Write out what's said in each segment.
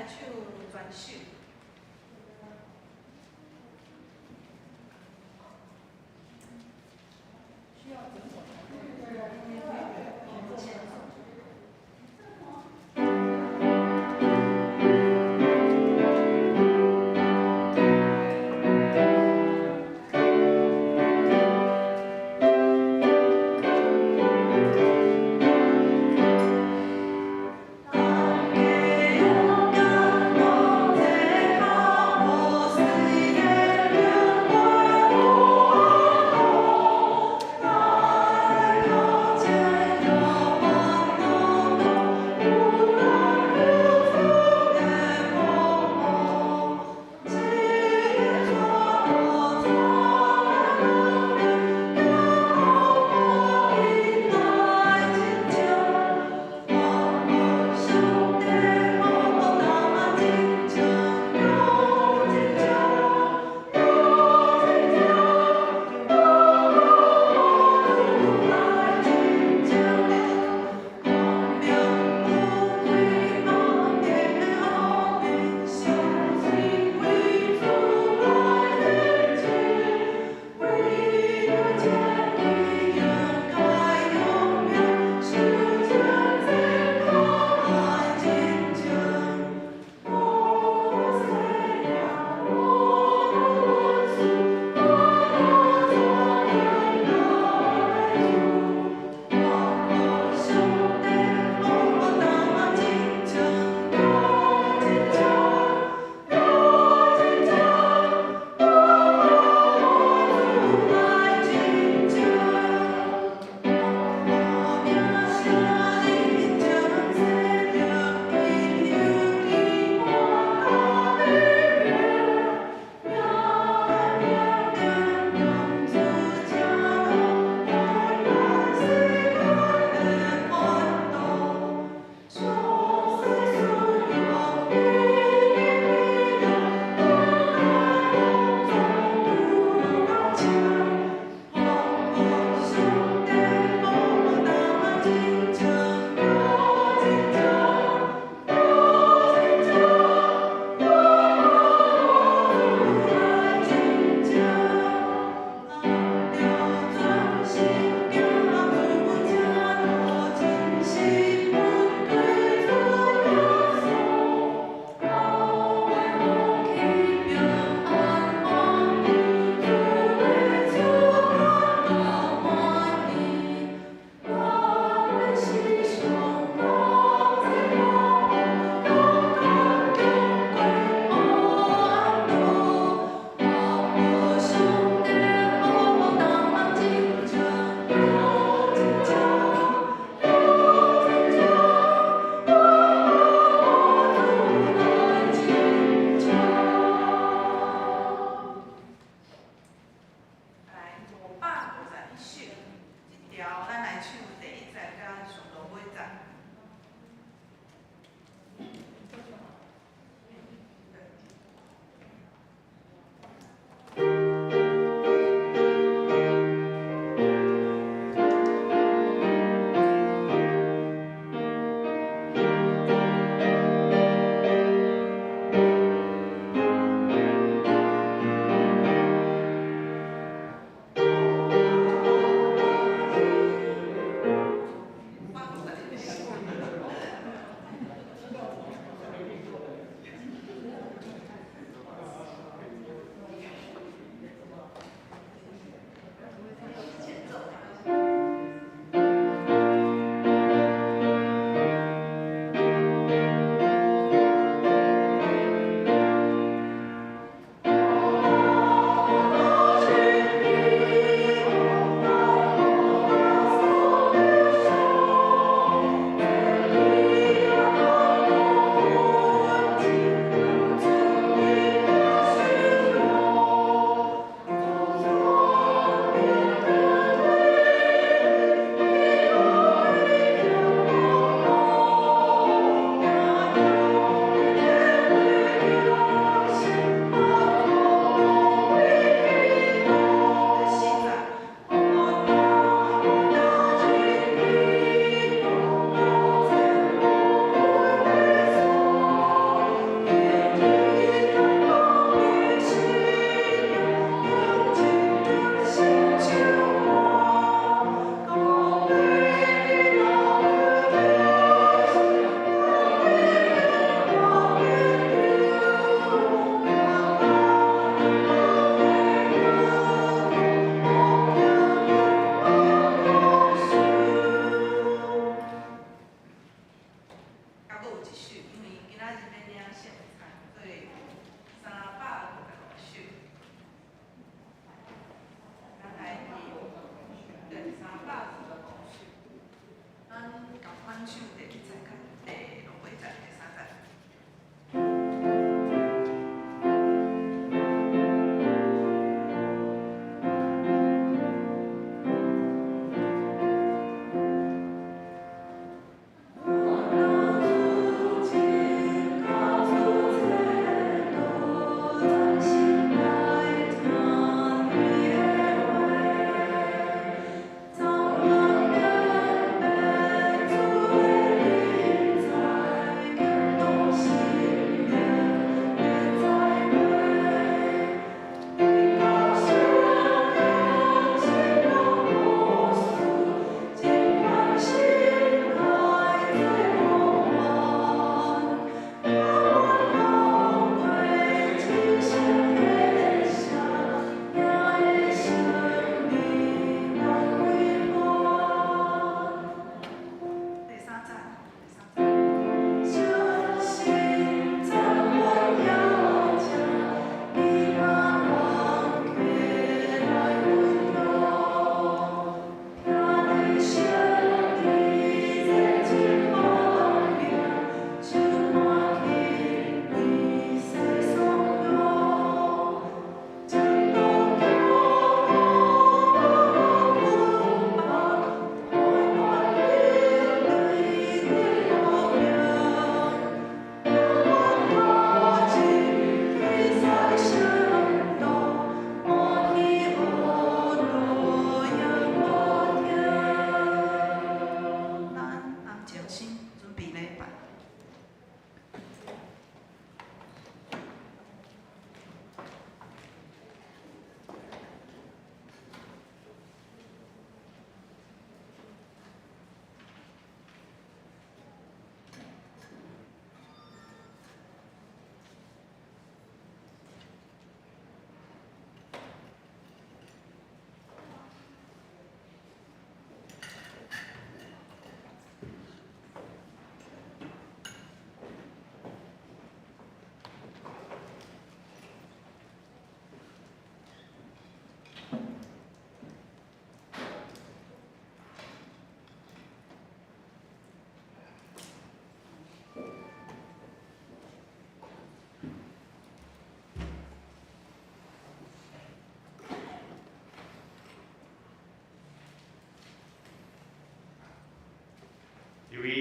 唱全首。需要整首。前奏。大家勇敢向前。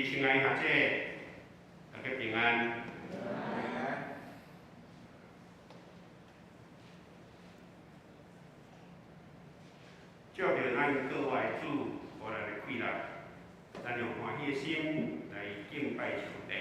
親愛的學者，大家平安。借著咱各位主予咱的氣力，咱用歡喜的心來敬拜上帝。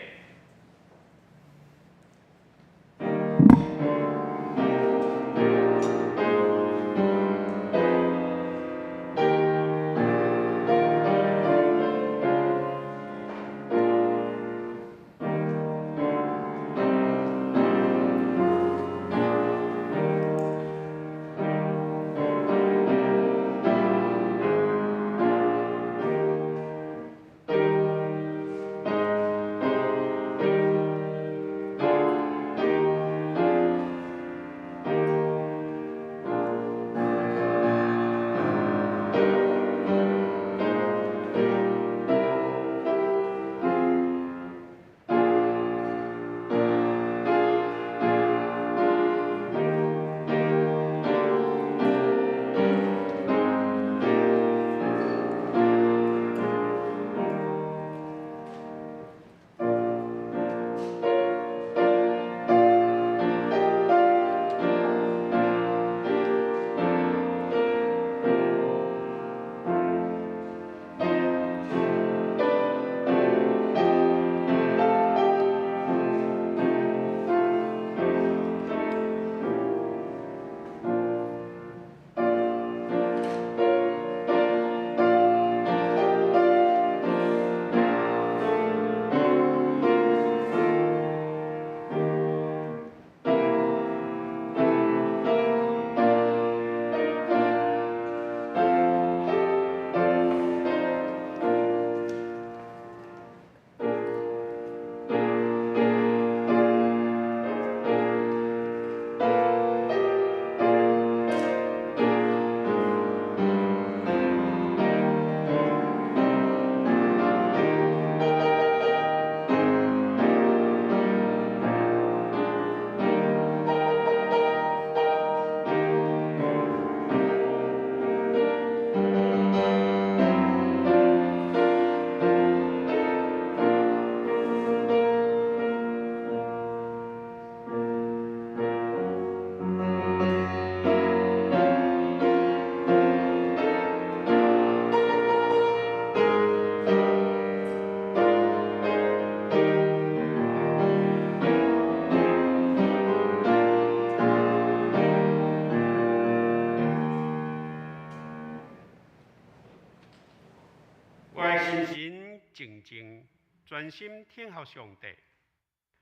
我的心神靜靜，專心等候上帝。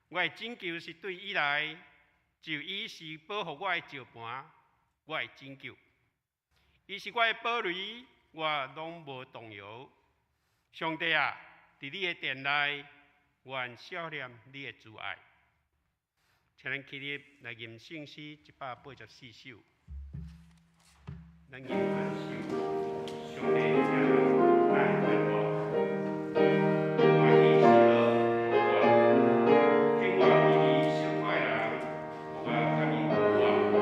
我的拯救是對伊來，就伊是保護我的石磐，我的拯救。伊是我的堡壘，我攏無動搖。上帝啊，佇你的殿內，願想念你的慈愛。請咱起立來吟聖詩184首。咱吟完首，上帝聽咱的願望。歡喜喜樂，聽我彼伊受苦的人，有我較伊有我。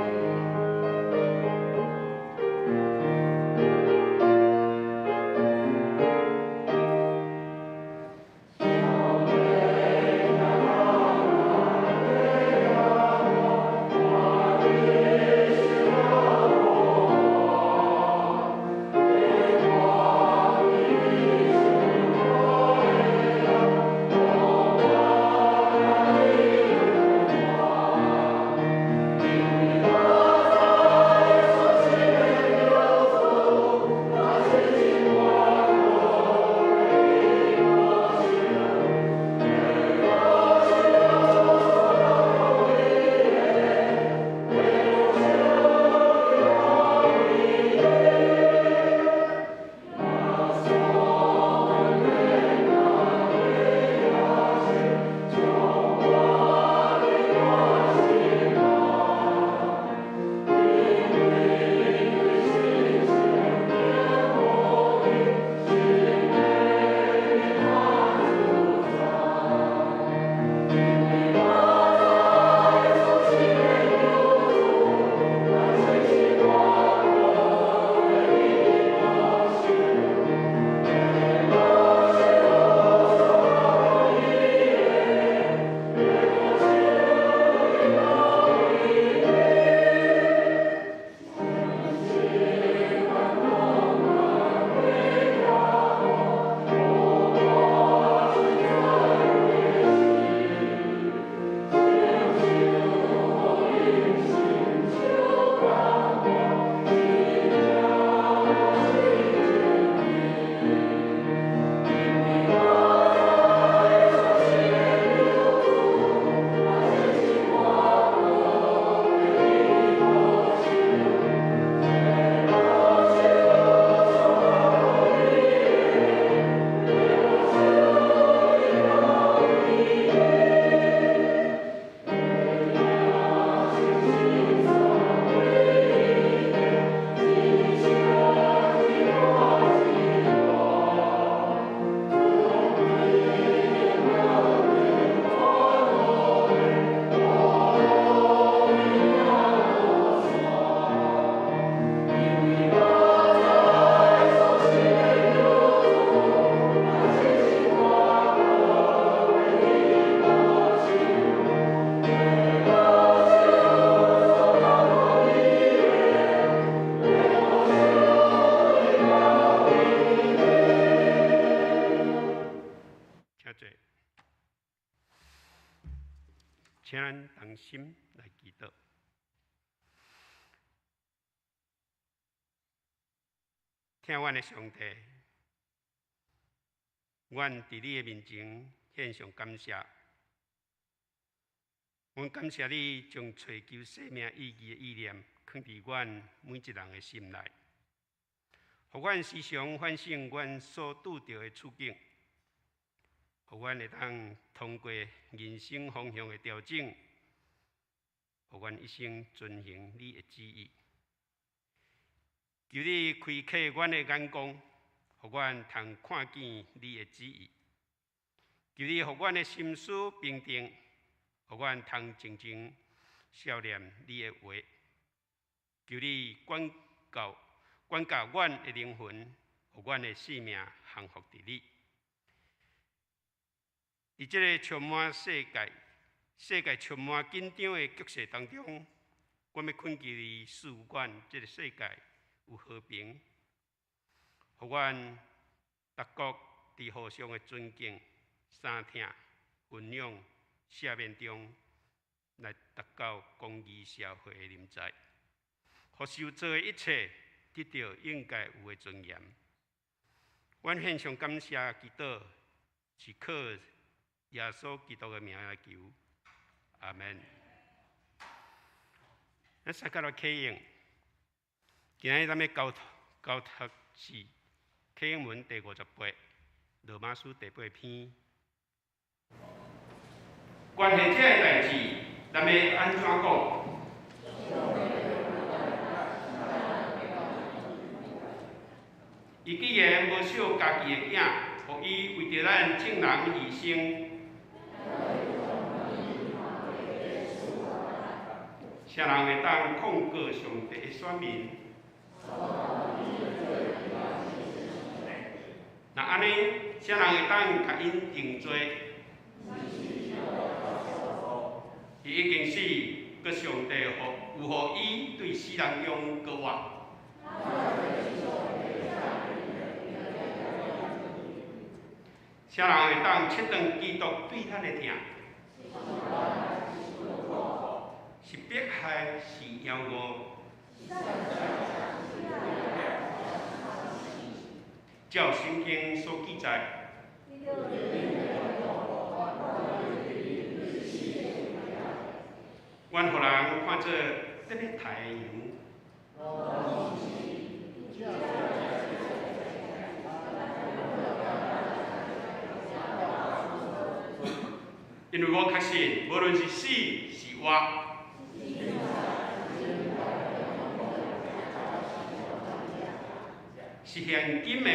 上帝。請咱同心來祈禱。疼阮的上帝，阮佇你的面前獻上感謝。阮感謝你將尋求生命意義的意念囥佇阮每一人的心內，予阮時常反省阮所拄著的處境，予阮會當通過人生方向的調整，予阮一生遵行你的旨意。求你開啟阮的眼光，予阮通看見你的旨意。求你予阮的心思平定，予阮通靜靜默念你的話。求你管教、管教阮的靈魂，予阮的性命降服佇你。佇這个充滿世界、世界充滿緊張的局勢當中，我欲懇求你賜予阮這个世界有和平，予阮逐國佇互相的尊敬、相疼、分享、赦免中，來達到公義社會的臨在，予受造的一切得到應該有的尊嚴。阮獻上感謝祈禱，是靠耶穌基督的名來求，阿門。咱三個來啟應，今日咱欲交託交託是啟應文第58，羅馬書第八篇。關係這个代誌，咱欲按怎講？伊既然無惜家己的囝，予伊為著咱眾人犧牲，啥人會當控告上帝的選民？若按呢，啥人會當共𪜶定罪？伊已經死，閣上帝予有予伊對死人中閣活。啥人會當切斷基督對咱的疼？是迫害，是枵餓，照聖經所記載，阮予人看做得欲刣的羊。因為我確信，無論是死是活，是現今的，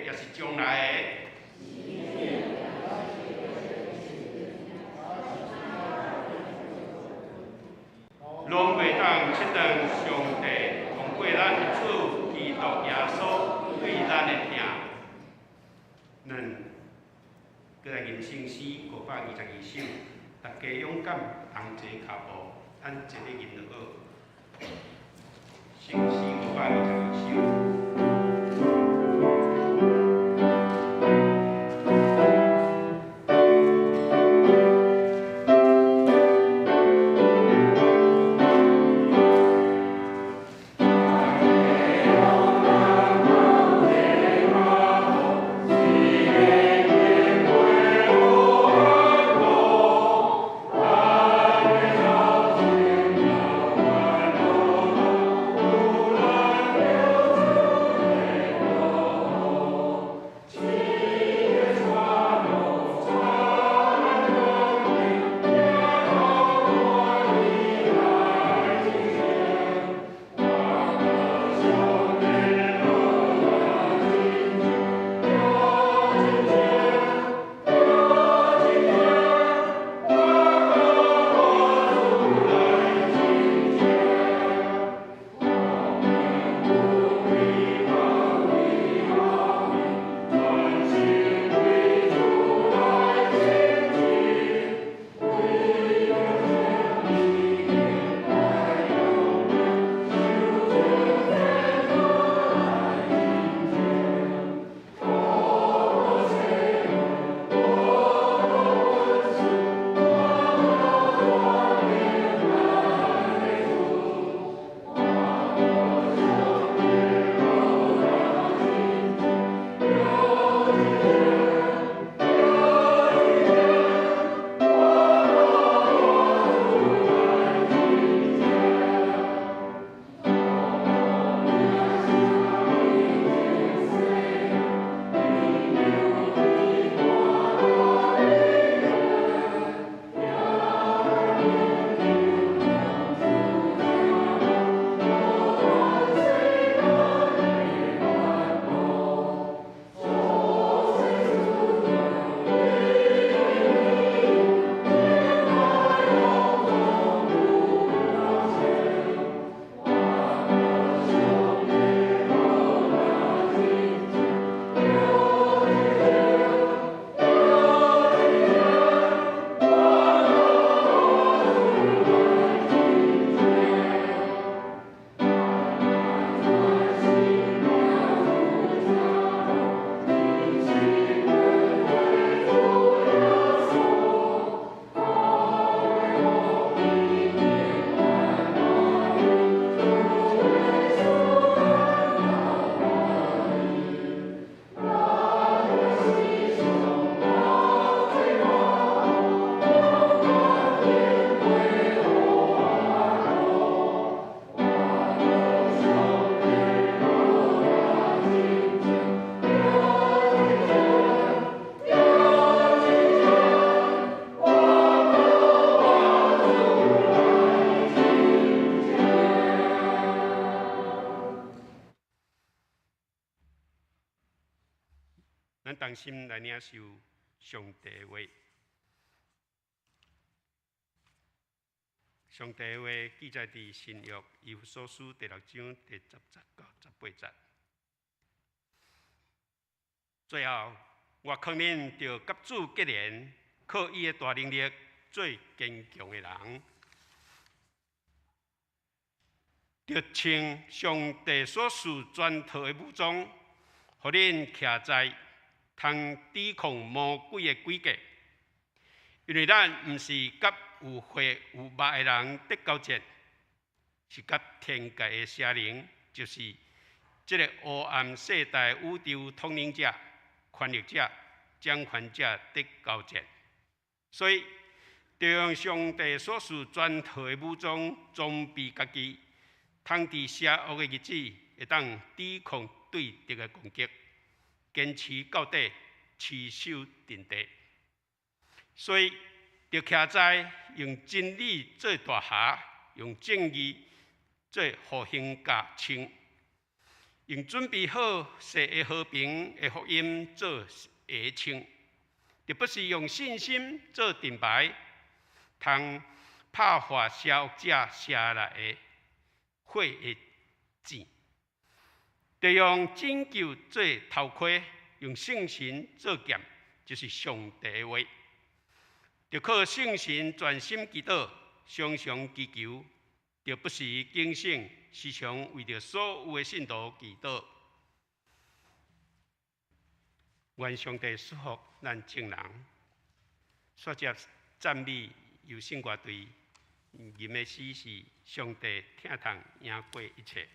抑是將來的，攏袂當切斷上帝通過咱主基督耶穌對咱的疼。咱閣來吟聖詩522首，大家勇敢同齊跤步，咱一个吟就好。聖詩522首。咱同心來領受上帝的話。上帝的話記載佇新約以弗所書第六章第10節到18節。最後，我勸恁著佮主結連，靠伊的大能力做堅強的人，著穿上帝所賜全套的武裝，予恁徛在通抵抗魔鬼的詭計。因為咱毋是佮有血有肉的人佇交戰，是佮天界的邪靈，就是這个黑暗世代宇宙統領者、權力者、掌權者佇交戰。所以，著用上帝所賜全套的武裝裝備家己，通佇邪惡的日子會當抵抗對敵的攻擊，堅持到底，持守陣地。所以，著徛在用真理做大箬，用正義做護胸甲穿，用準備好世界和平的福音做鞋穿，著不時用信心做盾牌，通拍破邪惡者射來的火的箭，著用拯救做頭盔，用聖神做劍，就是上帝的話。著靠聖神專心祈禱，常常祈求，著不時警醒，時常為著所有的信徒祈禱。願上帝賜福咱眾人。煞接讚美由聖歌隊吟的詩是上帝疼痛贏過一切。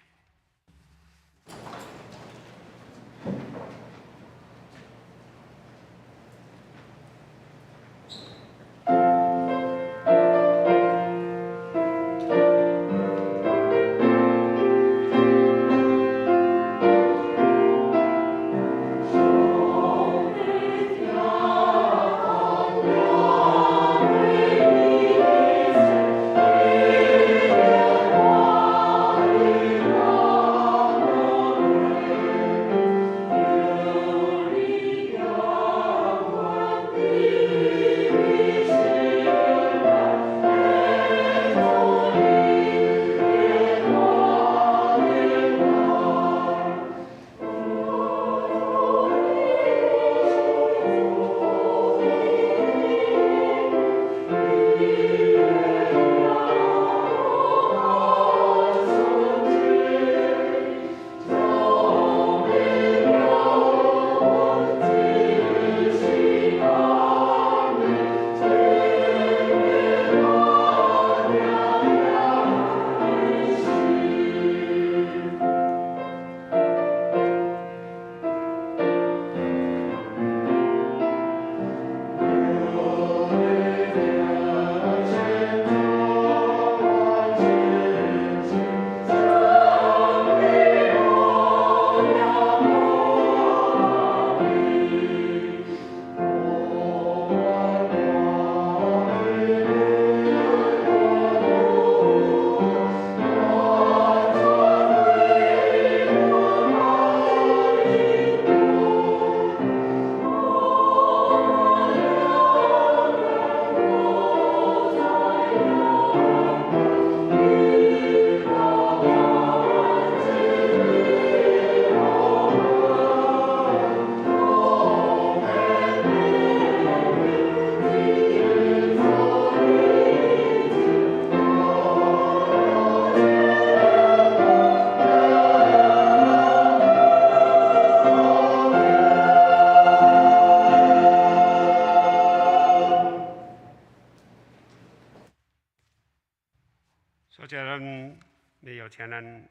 所以咱欲邀請咱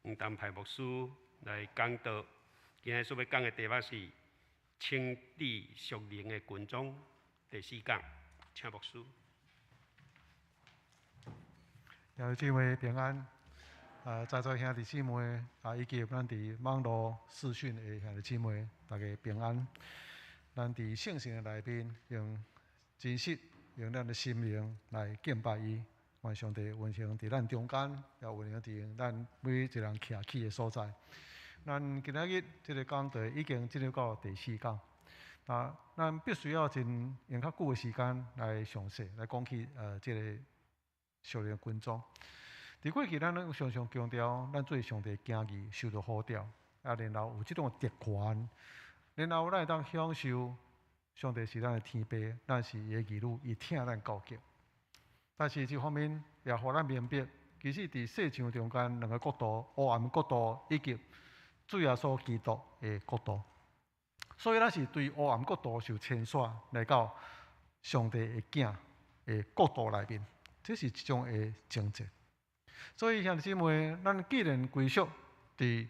黃東派牧師來講道。今日所欲講的題目是穿戴屬靈的軍裝，第四講，請牧師。弟兄姊妹平安，在座兄弟姊妹啊，以及咱佇網路視訊的兄弟姊妹，大家平安。咱佇聖城的內面，用真實，用咱的心靈來敬拜伊。願上帝運行佇咱中間，也運行佇咱每一個人徛起的所在。咱今仔日這个講道已經進入到第四講。啊，咱必須要真用較久的時間來詳細來講起這个屬靈軍裝。佇過去，咱攏常常強調，咱做上帝囝兒受著呼召，啊，然後有這種特權，然後咱會當享受上帝是咱的天父，咱是伊的兒女，伊疼咱夠極。但是這方面也予咱明白，其實佇世上中間兩个國度，黑暗國度以及主耶穌基督的國度，所以咱是對黑暗國度受遷徙來到上帝的囝的國度內面，這是一種的情節。所以兄弟姊妹，咱既然歸屬佇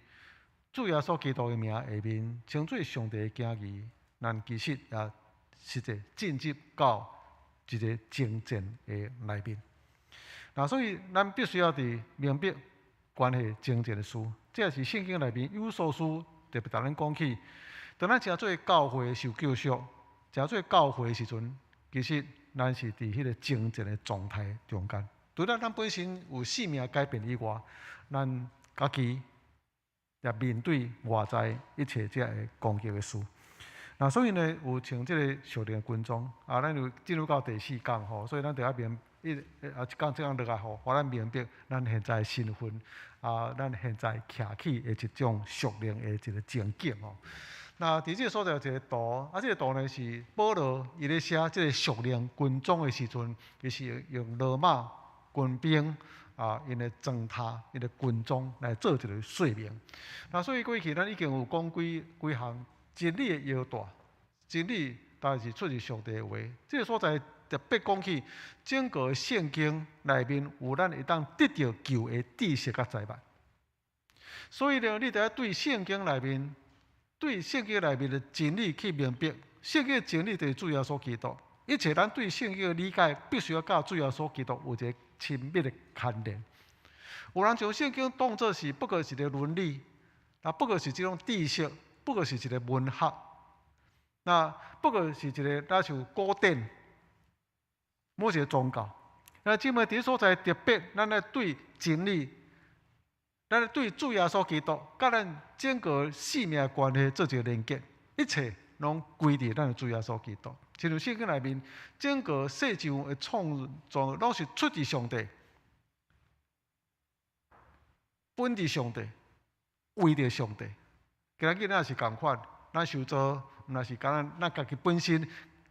主耶穌基督的名下面，稱做上帝的囝兒，咱其實也實際進入到一个征戰的內面。那所以咱必須要佇明白關係征戰的事，這也是聖經內面有所書特別共咱講起。當咱成做教會受救贖，成做教會的時陣，其實咱是佇彼个征戰的狀態中間。除了咱本身有生命改變以外，咱家己也面對外在一切這个攻擊的事。那所以呢，有穿這个屬靈的軍裝，啊，咱就進入到第四講吼，所以咱就愛明一啊一講這樣落來吼，予咱明白咱現在的身份，啊，咱現在徛起的一種屬靈的一个情景吼。那佇這个所在有一个圖，啊，這个圖呢是保羅伊咧寫這个屬靈軍裝的時陣，伊是用羅馬軍兵啊，𪜶的裝甲、𪜶的軍裝來做一个說明。那所以過去咱已經有講幾幾項真理的腰帶，真理當然是出自上帝的話。這个所在特別講起，整个聖經內面有咱會當得著救的知識佮財物。所以呢，你著愛對聖經內面，對聖經內面的真理去明白。聖經的真理就是主耶穌基督。一切咱對聖經的理解，必須要佮主耶穌基督有一个親密的牽連。有人將聖經當做是不過是一个倫理，啊，不過是這種知識，不過是一个文學，那不過是一个若像古典，某一个宗教。那這麼佇所在特別，咱來對真理，咱來對主耶穌基督，佮咱整个生命關係做一个連結，一切攏歸佇咱的主耶穌基督。親像聖經內面，整个世上的創造攏是出自上帝，本佇上帝，為著上帝。今仔日咱也是仝款，咱受造，毋若是干焦咱家己本身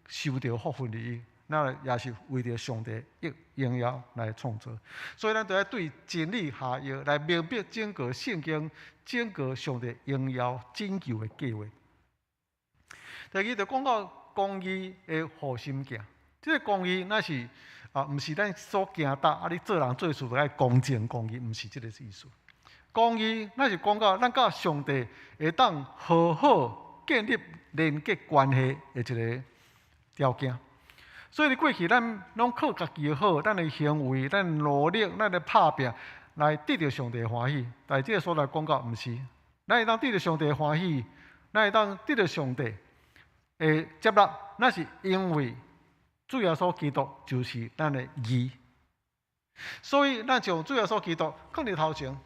受著福分利益，咱也是為著上帝的榮耀來創造。所以咱著愛對真理下藥，來明白整个聖經、整个上帝榮耀拯救的計劃。第二就講到公義的護心鏡，這个公義乃是啊，毋是咱所驚得啊！你做人做事著愛公正公義，毋是這个意思。公義乃是講到咱佮上帝會當和好建立連結關係的一个條件。所以，過去咱攏靠家己的好，咱的行為、咱的努力、咱的拍拚來得著上帝的歡喜。但是這个所在講到，毋是，咱會當得著上帝的歡喜，咱會當得著上帝的接納，那是因為主耶穌基督就是咱的義，所以咱將主耶穌基督放佇頭前。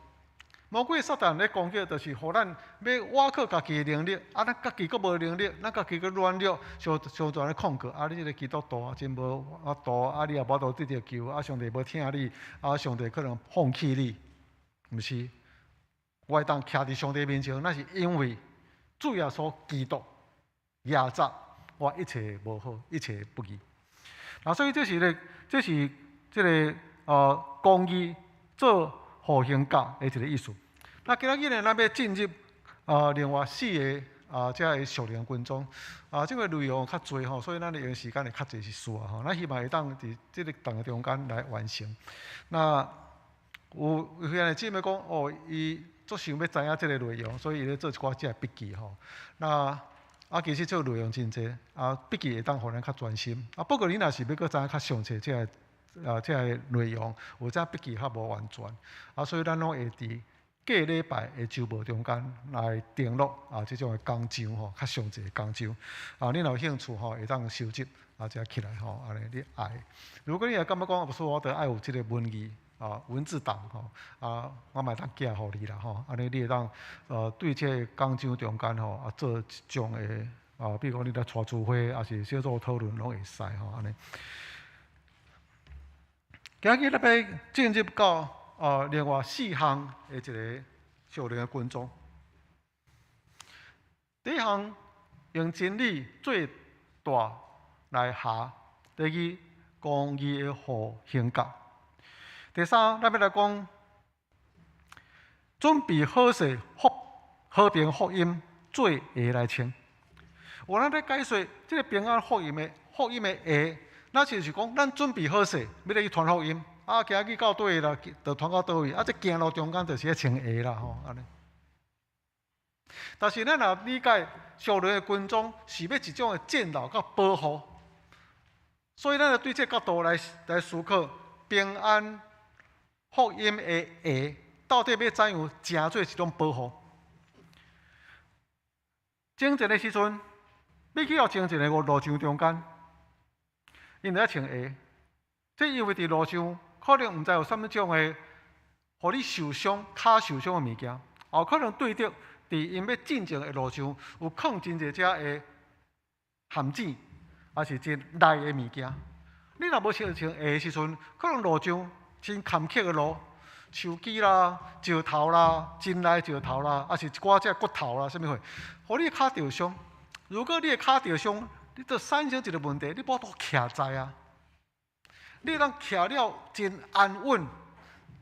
魔鬼撒旦咧攻擊，就是予咱欲倚靠家己的能力，啊，咱家己閣無能力，咱家己閣軟弱，常常踮咧控告，啊，你這个基督徒啊，真無法度，啊，你也無法度得著救，啊，上帝無疼你，啊，上帝可能放棄你，毋是，我會當徛佇上帝面前，那是因為主耶穌基督。壓榨我一切無好，一切不義。啊，所以這是咧，這是這个公義做護胸甲的一个意思。那今仔日呢，咱欲進入另外四个啊，這个屬靈軍裝啊，這个內容較濟吼，所以咱用時間會較濟是事吼。咱希望會當佇這个堂中間來完成。那有有兄弟姊妹講哦，伊足想欲知影這个內容，所以伊咧做一寡這个筆記吼。那啊，其實這个內容真濟，啊，筆記會當予咱較專心。啊，不過你若是欲閣知影較詳細這个啊，這个內容，有這筆記較無完全。啊，所以咱攏會佇過禮拜的週報中間來登錄啊，這種的講章吼，較詳細的講章。啊，你若有興趣吼，會當收集啊，這起來吼，按呢你愛。如果你若感覺講，說我著愛有這个文字啊，文字檔吼，啊，我嘛會當寄予你啦吼，按呢你會當對這个講章中間吼啊，做一種的。啊，比如講你來帶聚會，抑是小組討論，攏會使吼按呢。今日咱欲進入到另外四項的一个屬靈的軍裝。第一項用真理做帶來縖；第二，公義的護胸甲；第三，咱欲來講準備好勢福和平福音做鞋來穿。有咱咧解說這个平安福音的鞋，那就是講咱準備好勢，欲來去傳福音。啊，行去到佗啦，就傳到佗位。啊，這行路中間就是咧穿鞋啦，吼，按呢。但是咱若理解屬靈的軍裝是欲一種的戰鬥佮保護，所以咱就對這个角度來思考平安福音的鞋到底欲怎樣成做一種保護。征戰的時陣，欲去到征戰的路場中間，𪜶著愛穿鞋。這因為佇路上可能毋知有啥物種的，予你受傷、跤受傷的物件，也可能對著佇𪜶欲進前的路上有囥真濟隻的陷阱，抑是真利的物件。你若無穿穿鞋的時陣，可能路上真坎坷的路，樹枝啦、石頭啦、真利石頭啦，抑是一寡隻骨頭啦，啥物貨，予你的跤著傷。如果你的跤著傷，你就產生一个問題，你無法度徛在啊。你通徛了真安穩、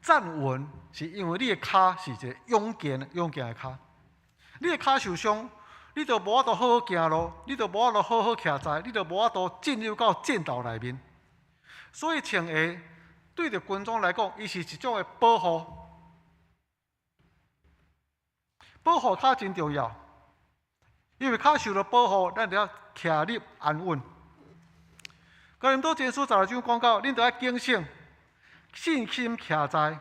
站穩，是因為你的跤是一个勇健、勇健的跤。你的跤受傷，你就無法度好好行路，你就無法度好好徛在，你就無法度進入到戰鬥內面。所以穿鞋對著軍裝來講，伊是一種的保護，保護跤真重要，因為跤受著保護，咱就會徛立安穩。哥林多前書16章講到，恁著愛警醒，信心徛在，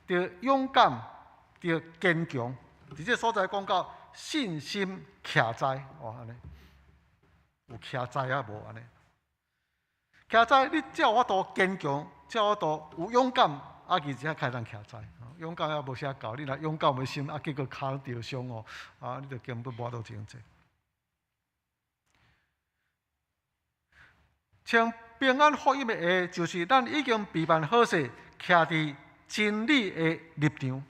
著勇敢，著堅強。佇這所在講到信心徛在，哦，按呢，有徛在抑無按呢？徛在你才有法度堅強，才有法度有勇敢，啊，其實才會當徛在。勇敢也無啥夠，你若勇敢的心，啊，結果跤著傷哦，啊，你就根本無法度前進。穿平安福音的鞋，就是咱已經備辦好勢，徛佇真理的立場。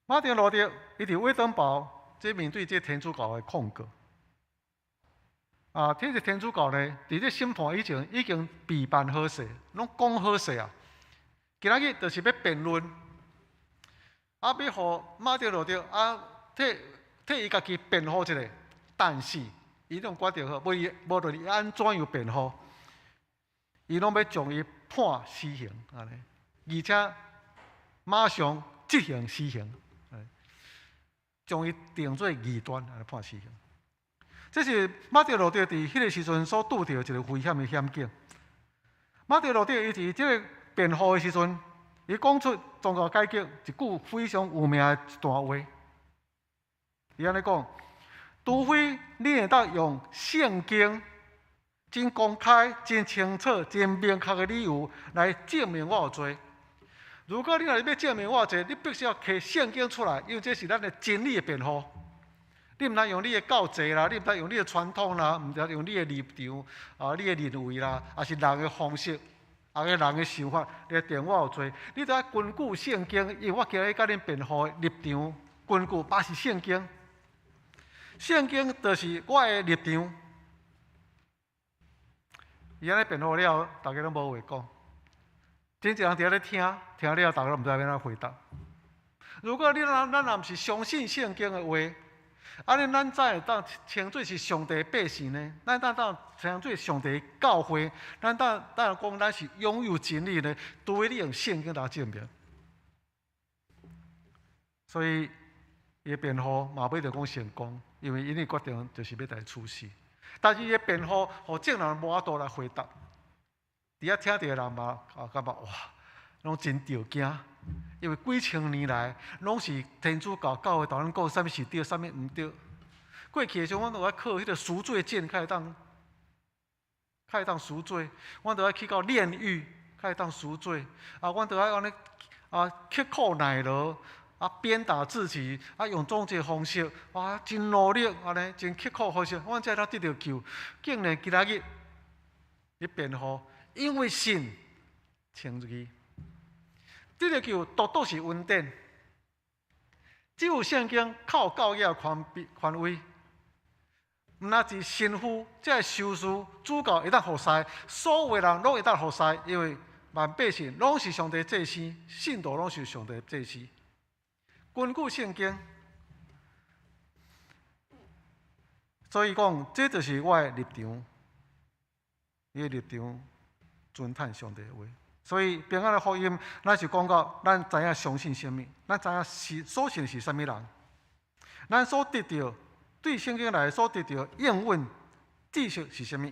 馬丁路德伊佇威登堡，這面對這天主教的控告。啊，這個天主教呢，佇這審判以前已經備辦好勢，攏講好勢啊。今仔日就是欲辯論，啊，欲予馬丁路德啊，替替伊家己辯護一下。但是，伊攏決定好，無伊無論伊按怎樣辯護，伊攏欲將伊判死刑，按呢，而且馬上執行死刑，將伊定做異端，按呢判死刑。這是馬丁路德佇彼個時陣所拄著一个危險的險境。馬丁路德伊佇這个辯護的時陣，伊講出宗教改革一句非常有名的一段話。伊按呢講。除非你會當用聖經真公開、真清楚、真明確的理由來證明我有罪。如果你若欲證明我有罪，你必須要提聖經出來，因為這是咱的真理的辯護。你毋通用你的教制啦，你毋通用你的傳統啦，毋通用你的立場啊、你的認為啦，抑是人的方式，抑是人的想法來定我有罪。你著愛根據聖經，因為我今日共恁辯護的立場，根據嘛是聖經。聖經就是我的立場。伊按呢辯護了，大家攏無話講。真濟人佇遐咧聽，聽了大家攏毋知欲按怎回答。如果你咱咱若毋是相信聖經的話，按呢咱怎會當稱做是上帝的百姓呢？咱怎當稱做上帝的教會？咱當當講咱是擁有真理呢？除非你用聖經來證明。所以。伊的辯護嘛欲著講成功，因為𪜶的決定就是欲共伊處死。但是伊的辯護，予眾人無法度來回答。佇遐聽著的人嘛，啊感覺哇，攏真著驚，因為幾千年來，攏是天主教教會教咱講啥物是對，啥物毋對。過去的時陣，阮都愛靠彼个贖罪券，較會當，較會當贖罪。阮都愛去到煉獄，較會當贖罪。啊，阮都愛按呢啊，刻苦耐勞。啊，鞭打自己，啊，用這種方式，哇，真努力，按呢，真刻苦方式，我才會當得著救。竟然今仔日你辯護，因為信稱義，得著救，獨獨是恩典。只有聖經較有教義權威，毋但是神父，這个修士、主教會當服侍，所有人攏會當服侍，因為萬百姓攏是上帝祭司，信徒攏是上帝祭司。根據聖經，所以講，這就是我的立場，伊的立場尊嘆上帝的話。所以平安的福音，咱是講到咱知影相信啥物，咱知影是所信是啥物人，咱所得著對聖經內所得著應允知識是啥物。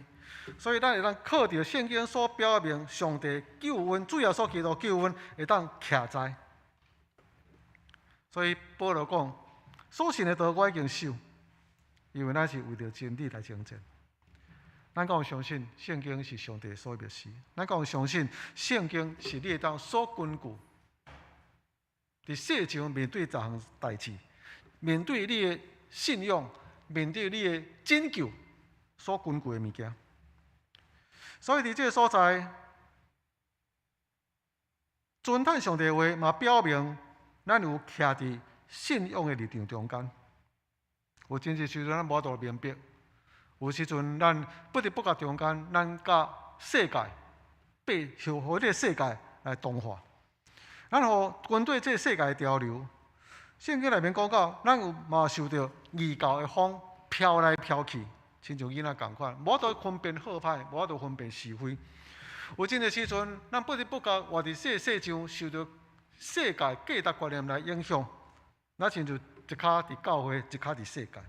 所以咱會當靠著聖經所表明上帝救恩，主耶穌基督救恩會當徛在。所以保羅講，所信的道我已經守，因為咱是為著真理來爭戰。咱敢有相信聖經是上帝所默示？咱敢有相信聖經是你會當所根據？佇世上面對逐項代誌，面對你的信仰，面對你的拯救所根據的物件。所以佇這个所在，尊嘆上帝的話嘛，表明咱有徛佇信仰的立場中間。有真濟時陣咱無法度明白。有時陣，咱不知不覺中間，咱佮世界被受予這个世界來同化。咱予跟隨這个世界的潮流，聖經內面講到，咱有嘛受著異教的風飄來飄去，親像囡仔仝款，無法度分辨好歹，無法度分辨是非。有真濟時陣，咱不知不覺活佇這个世上，受著世界價值觀念來影響，咱親像一跤佇教會，一跤佇世界。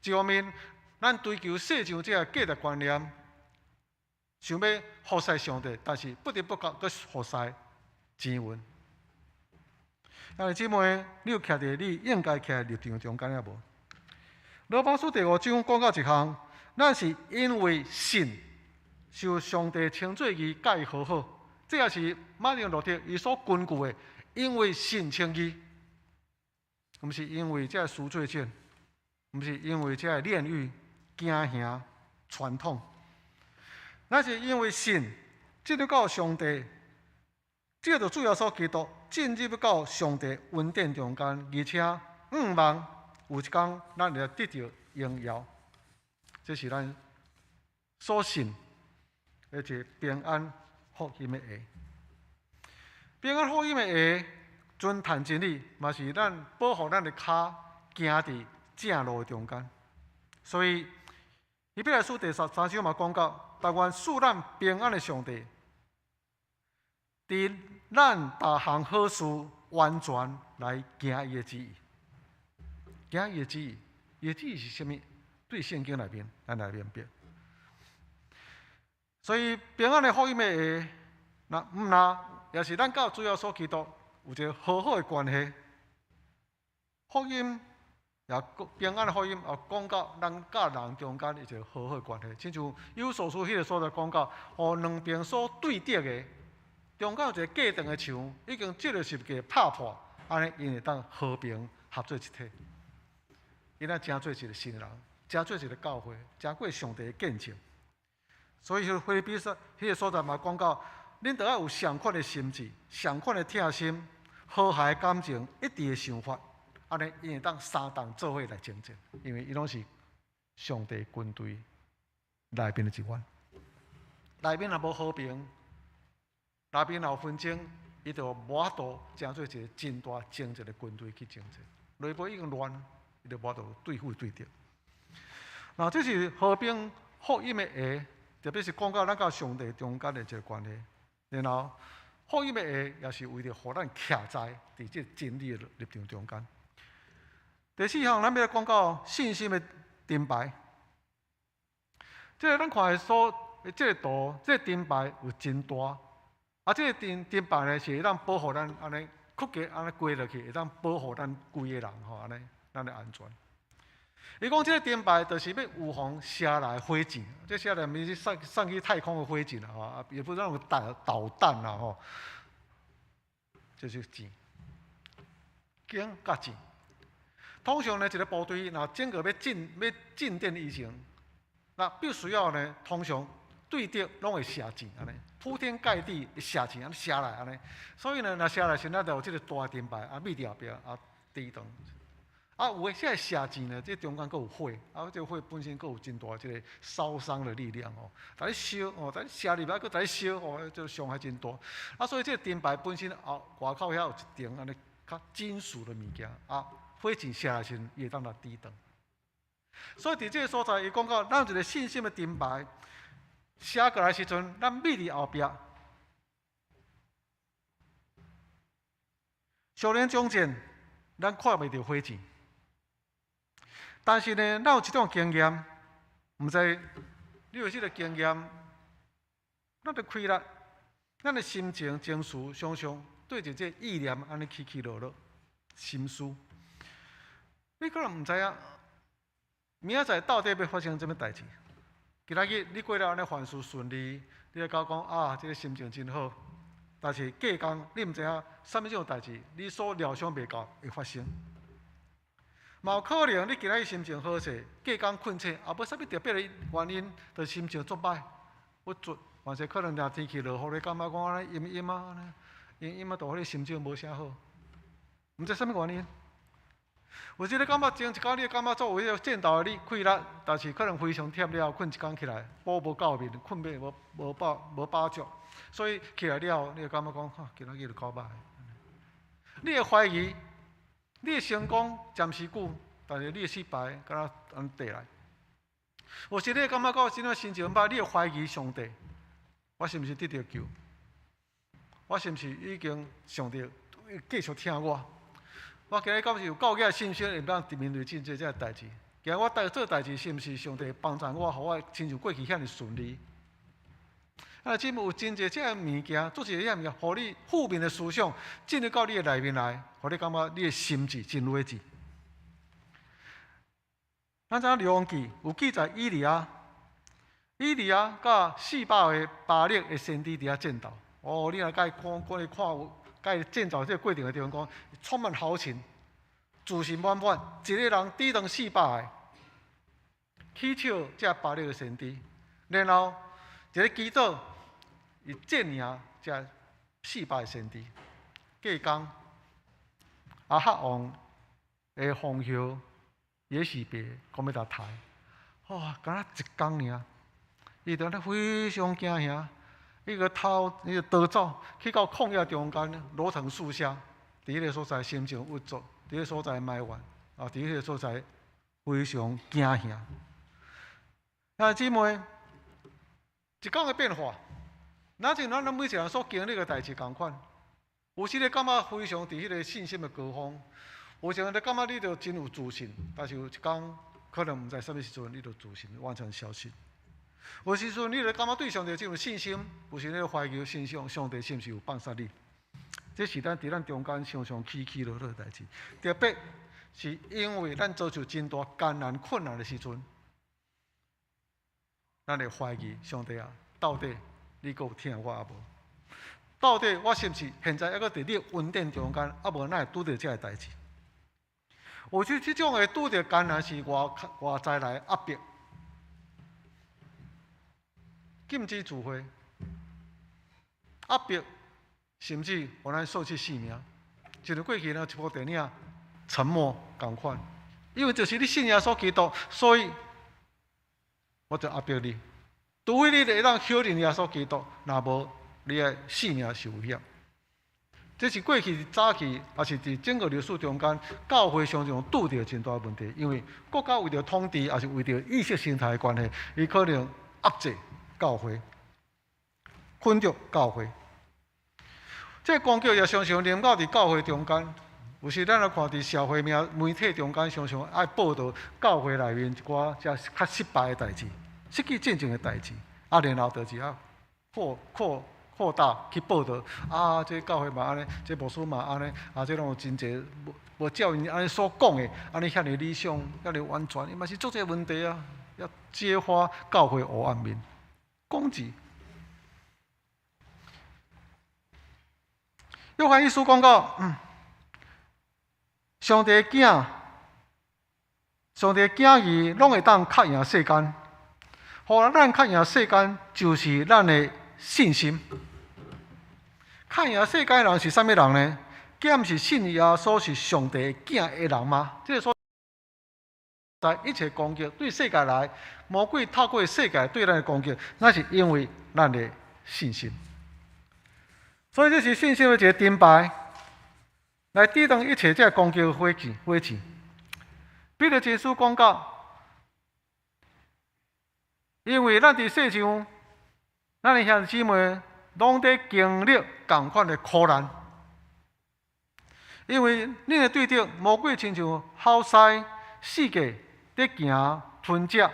一方面，咱追求世上這个價值觀念，想欲服侍上帝，但是不知不覺閣服侍錢銀。兄弟姊妹，你有徛佇你應該徛的立場中間抑無？羅馬書第五章講到一項，咱是因為信受上帝稱做義，佮伊和好，這也是馬丁路德伊所根據的，因為信稱義，毋是因為這个贖罪券，毋是因為這个煉獄。經行傳統，咱是因為信進入到上帝，藉著主耶穌基督進入到上帝恩典中間，而且向望有一天咱會得著榮耀，這是咱所信的一个平安福音的鞋。平安福音的鞋，遵趁真理，嘛是咱保護咱的跤行佇正路的中間，所以。希伯來書第十三章嘛講到，但願賜咱平安的上帝，佇咱逐項好事完全來行伊的旨意，行伊的旨意，伊的旨意是啥物？對聖經內面，咱來明白。所以平安的福音的鞋，若毋若，也是咱佮主耶穌基督有一个和好的關係。福音。也平安的福音也講到人佮人中間一個和好的關係，親像以弗所書彼个所在講到，予兩邊所對敵的中間有一个隔斷的牆，已經藉著十架拍破，按呢𪜶會當和平合做一體。𪜶啊成做一个新人，成做一个教會，成做上帝的見證。所以，腓立比書彼个所在嘛講到，恁著愛有相款的心志，相款的疼心，和諧感情，一致的想法。按呢，𪜶會當相同做伙來爭戰，因為𪜶攏是上帝軍隊內面的一員。內面若無和平，內面若有紛爭，伊就無法度成做一个真大爭戰的軍隊去爭戰。內部已經亂，伊就無法度對付對敵。那這是和平福音的鞋，特別是講到咱佮上帝中間的一个關係。然後福音的鞋也是為著予咱徛在佇這真理的立場中間。第四項，咱欲來講到信心的燈牌。這个咱看的所，這个圖，這个燈牌有真大。啊，這个燈牌呢，是會當保護咱按呢，曲過按呢過落去，會當保護咱規个人吼，按呢，咱的安全。伊講這个燈牌就是欲預防射來火箭，這射來毋是送去太空的火箭啊，吼，也不是那種導彈啊，吼，這是箭。弓佮箭。通常呢，一个部隊若整個欲進戰以前，那必須要呢，通常對敵攏會射箭按呢，鋪天蓋地射箭按呢射來按呢。所以呢，若射來時，咱就有這個大盾牌啊，覕佇後壁啊，抵擋。啊，有的這個射箭呢，這中間閣有火，啊，這個火本身閣有真大這個燒傷的力量哦，共你燒哦，共你射入來，閣共你燒哦，這個傷害真大。啊，所以這個盾牌本身後外口遐有一層按呢較金屬的物件啊，火箭射來時，伊會當來抵擋。所以佇這個所在，伊講到咱有一個信心的盾牌，射過來時陣，咱覕佇後壁。少年中箭，咱看袂著火箭。但是呢，咱有這種經驗，毋知你有這個經驗，咱就開力，咱的心情、情緒常常對著這意念按呢起起落落，心思。你可能毋知影，明仔載到底欲發生啥物代誌？今仔日你過了按呢凡事順利，你會感覺講啊，這個心情真好。但是隔工你毋知影啥物種代誌，你所料想袂到會發生。嘛有可能你今仔日心情好勢，隔工睏醒，也無啥物特別的原因，就心情足歹，鬱卒，或者可能若天氣落雨，你感覺講按呢陰陰啊，陰陰啊，就予你心情無啥好，毋知啥物原因。有時你感覺前一工你會感覺做為戰鬥的你氣力，但是可能非常忝了，睏一工起來補無夠眠，睏欲無飽足，所以起來了後，你會感覺講，哈，今仔日就夠歹。你會懷疑，你的成功暫時久，但是你的失敗，敢若按呢綴來。有時你會感覺講，這種心情歹，你會懷疑上帝，我是毋是得著救？我是毋是已經上帝繼續疼我？我今日敢是有夠額信心，會當面對這這個代誌？今日我在做代誌，是毋是上帝幫助我，予我親像過去遐爾順利？啊，這有真濟這个物件，做一個遐物件，予你負面的思想進入到你的內面來，予你感覺你的心智真劣質。咱知影列王紀有記載，以利亞，以利亞佮400個巴力的先知佇遐戰鬥。哦，你若共伊看，看伊看有。佮伊戰鬥這個過程的地方講，充滿豪情，自信滿滿，一個人抵擋400個，起笑這巴力的先知，然後一个祈禱，伊戰贏這400個先知。隔工，亞哈王的皇后耶洗別講欲共刣，哇，敢若一工爾，伊就按呢非常驚嚇。伊個逃，伊個逃走，去到曠野中間，羅藤樹下，佇彼個所在心情鬱卒，佇彼個所在埋怨，啊，佇彼個所在非常驚嚇。兄弟姊妹，一工的變化，若像咱每一個人所經歷的代誌仝款，有時你感覺非常佇彼個信心的高峰，有時你感覺你就真有自信，但是有一工可能毋知啥物時陣，你就自信完全消失。有時陣你就感覺對上帝真有信心，有時你懷疑信上上帝是毋是有放殺你？這是咱佇咱中間常常起起落落的代誌。特別是因為咱遭受真大艱難困難的時陣，咱會懷疑上帝啊，到底你閣有疼我抑無？到底我是毋是現在猶閣佇你的恩典中間，啊無哪會拄著這个代誌？有時這種的拄著艱難是外在來壓迫。禁止聚會，壓迫，甚至予咱喪失性命。就像過去呢一部電影《沉默》仝款，因為就是你信耶穌基督，所以我就壓迫你。除非你會當否認耶穌基督，若無你的性命是危險。這是過去早期，抑是佇整個歷史中間，教會常常拄著真大問題，因為國家為著統治，抑是為著意識形態的關係，伊可能壓制。教會困著教會，這個攻擊也常常臨到佇教會中間。有時咱來看佇社會媒體中間，常常愛報導教會內面一寡遮較失敗的代誌、失去進前的代誌，啊，然後就是啊擴大去報導啊，這教會嘛按呢，這牧師嘛按呢，啊，這攏有真濟無照𪜶按呢所講的，按呢遐爾理想、遐爾完全，伊嘛是足濟問題啊，要揭發教會黑暗面。攻擊。約翰一書講到，上帝囝，上帝囝兒攏會當較贏世間。予咱較贏世間，就是咱的信心。較贏世間的人是啥物人呢？敢毋是信耶穌是上帝囝的人嗎？這个所在一切攻擊對世界來，魔鬼透過世界對咱的攻擊，那是因為咱的信心。所以這是信心的一个盾牌，來抵擋一切這个攻擊的火箭。火箭。彼得前書講到，因為咱佇世上，咱的兄弟姊妹攏佇經歷仝款的苦難。因為恁會對著魔鬼親像吼獅四界佇行吞食、